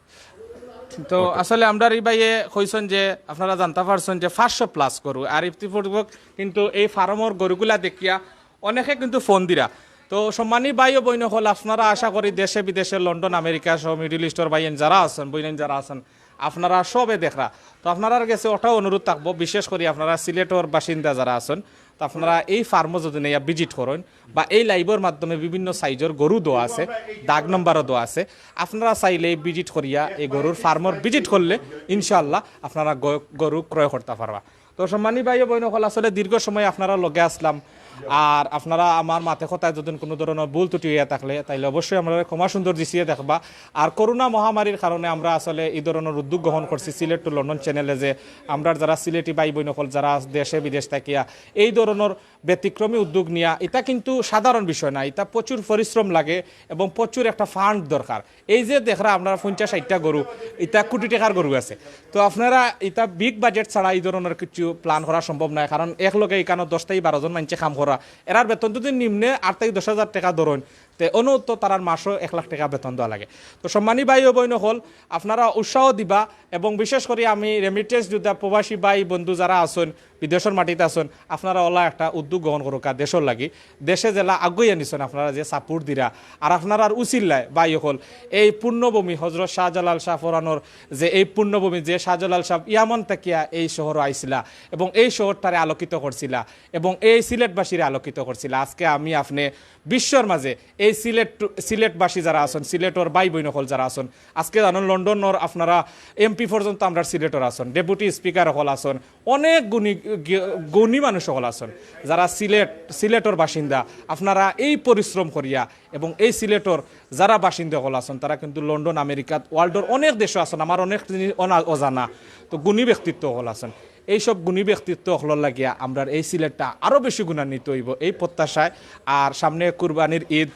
তো আসলে আমরার ই ভাইয়ে কইছইন যে আপনারা জানতা পারছইন যে পাঁচশো প্লাস গরু আর ইতিপূর্বক কিন্তু এই ফার্মর গরুগুলা দেখিয়া অনেকে কিন্তু ফোন দিরা। তো সম্মানী ভাই ও বইন অকল, আপনারা আশা করি দেশে বিদেশে লন্ডন আমেরিকা সহ মিডল ইস্টর ভাইয়েন যারা আছইন, বইনেন যারা আছইন, আপনারা সবে দেখরা। তো আপনারার গেছে ওটাও অনুরোধ থাকবো, বিশেষ করি আপনারা সিলেটর বাসিন্দা যারা আছইন, তো আপনারা এই ফার্মও যদি নিয়া ভিজিট করইন বা এই লাইভর মাধ্যমে বিভিন্ন সাইজর গরু দেওয়া আছে, দাগ নম্বরও দেওয়া আছে, আপনারা চাইলে ভিজিট করিয়া এই গরুর ফার্মর ভিজিট করলে ইনশাআল্লাহ আপনারা গ- গরু ক্রয় করতা পারবা। তো সম্মানী ভাই ও বইন অকল, আসলে দীর্ঘ সময় আপনারা লগে আসলাম, আর আপনারা আমার মাতে কথায় যদি কোনো ধরনের ভুল ত্রুটি হইয়া থাকলে তাইলে অবশ্যই আমরা ক্ষমা সুন্দর দৃষ্টিতে দেখবা। আর করোনা মহামারীর কারণে আমরা আসলে এই ধরনের উদ্যোগ গ্রহণ করছি সিলেট টু লন্ডন চ্যানেলে যে আমরা যারা সিলেটি ভাই বইন অকল যারা দেশে বিদেশ থাকিয়া এই ধরনের ব্যতিক্রমী উদ্যোগ নিয়া, এটা কিন্তু সাধারণ বিষয় না, এটা প্রচুর পরিশ্রম লাগে এবং প্রচুর একটা ফান্ড দরকার। এই যে দেখরা আপনারা পঞ্চাশ ষাটটা গরু, এটা কোটি টাকার গরু আছে। তো আপনারা এটা বিগ বাজেট ছাড়া এই ধরনের কিছু প্ল্যান করা সম্ভব নয়, কারণ এক লগে এখানে দশটাই বারো জন মানুষে কাম করা, এরার বেতন যদি নিম্নে আট থেকে দশ হাজার টাকা ধরইন, তে অনু তো তারার মাসও এক লাখ টাকা বেতন দেওয়া লাগে। তো সম্মানী ভাই ও বইন অকল, আপনারা উৎসাহ দিবা এবং বিশেষ করে আমি রেমিটেন্স যোদ্ধা প্রবাসী ভাই বন্ধু যারা আছইন, বিদেশর মাটিত আছইন, আপনারা ওলা একটা উদ্যোগ গ্রহণ করুক্কা দেশর লাগি। দেশে যেলা আগুয়াই আনিছইন আপনারা যে সাপোর্ট দিরা, আর আপনারার উছিলায় ভাই অকল এই পুণ্যভূমি হজরত শাহজালাল শাহ ফরানোর যে এই পুণ্যভূমি যে শাহজালাল শাহ ইয়ামন থাকিয়া এই শহরও আইছিলা এবং এই শহরটারে আলোকিত করছিলা এবং এই সিলেটবাসীরে আলোকিত করছিলা। আজকে আমি আপনি বিশ্বর মাঝে এই সিলেট সিলেটবাসী যারা আছইন, সিলেটর ভাই বইন অকল যারা আছইন, আজকে জানইন লন্ডনর আপনারা এমপি পর্যন্ত আমরার সিলেটর আছইন, ডেপুটি স্পিকার অকল আছইন, অনেক গুণী গুণী মানুষ অকল আছইন, যারা সিলেট সিলেটর বাসিন্দা। আপনারা এই পরিশ্রম করিয়া এবং এই সিলেটর যারা বাসিন্দা অকল আছইন তারা কিন্তু লন্ডন আমেরিকাত ওয়ার্ল্ডর অনেক দেশও আছইন, আমার অনেক জিনিস অনা- অজানা। তো গুণী ব্যক্তিত্ব অকল আছইন, এইসব গুণী ব্যক্তিত্ব অকলর লাগিয়া আমরার এই সিলেটটা আরও বেশি গুণান্বিত হইব এই প্রত্যাশায়। আর সামনে কুরবানির ঈদ,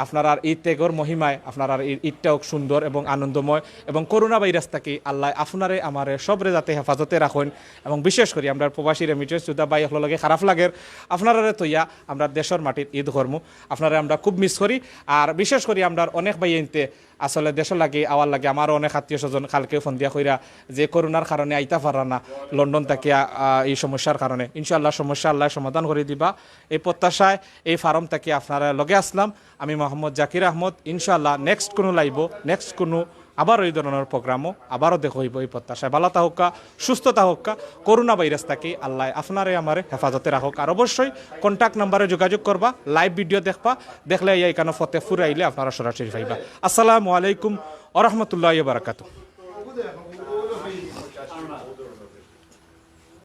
আপনারার এই ত্যাগর মহিমায় আপনারার এই ঈদটা হোক সুন্দর এবং আনন্দময় এবং করোনা ভাইরাস থাকি আল্লাহ আপনারে আমারে সবরে যাতে হেফাজতে রাখইন। এবং বিশেষ করি আমরার প্রবাসী রেমিটেন্স যোদ্ধা ভাই অকলর লগে খারাপ লাগের আপনারারে থইয়া আমরা দেশর মাটিত ঈদ করমু। আপনারে আমরা খুব মিস করি। আর বিশেষ করি আমরার অনেক ভাইয়াইন্তে আসলে দেশর লাগি আওয়ার লাগি আমারও অনেক আত্মীয় স্বজন কালকেও ফোন দিয়া কইরা যে করোনার কারণে আইতা পাররা না লন্ডন থাকিয়া, আহ, এই সমস্যার কারণে। ইনশাআল্লাহ সমস্যা আল্লাহ সমাধান করি দিবা এই প্রত্যাশায়। এই ফার্ম থাকি আপনারার লগে আসলাম আমি মোহাম্মদ জাকির আহমদ। ইনশাআল্লাহ নেক্সট কোনো লাইভও, নেক্সট কোনো আবার এই ধরনের প্রোগ্রামও আবারও দেখা হইব এই প্রত্যাশায়। ভালা থাকউক্কা, সুস্থ থাকউক্কা, করোনা ভাইরাস থাকি আল্লাহ আপনারে আমারে হেফাজতে রাখউক। আর অবশ্যই কন্ট্যাক্ট নাম্বারে যোগাযোগ করবা, লাইভ ভিডিও দেখবা, দেখলে এই এখানে ফতেপুর আইলে আপনারা সরাসরি পাইবা। আসসালামু আলাইকুম ওয়া রাহমাতুল্লাহি ওয়া বারাকাতুহু।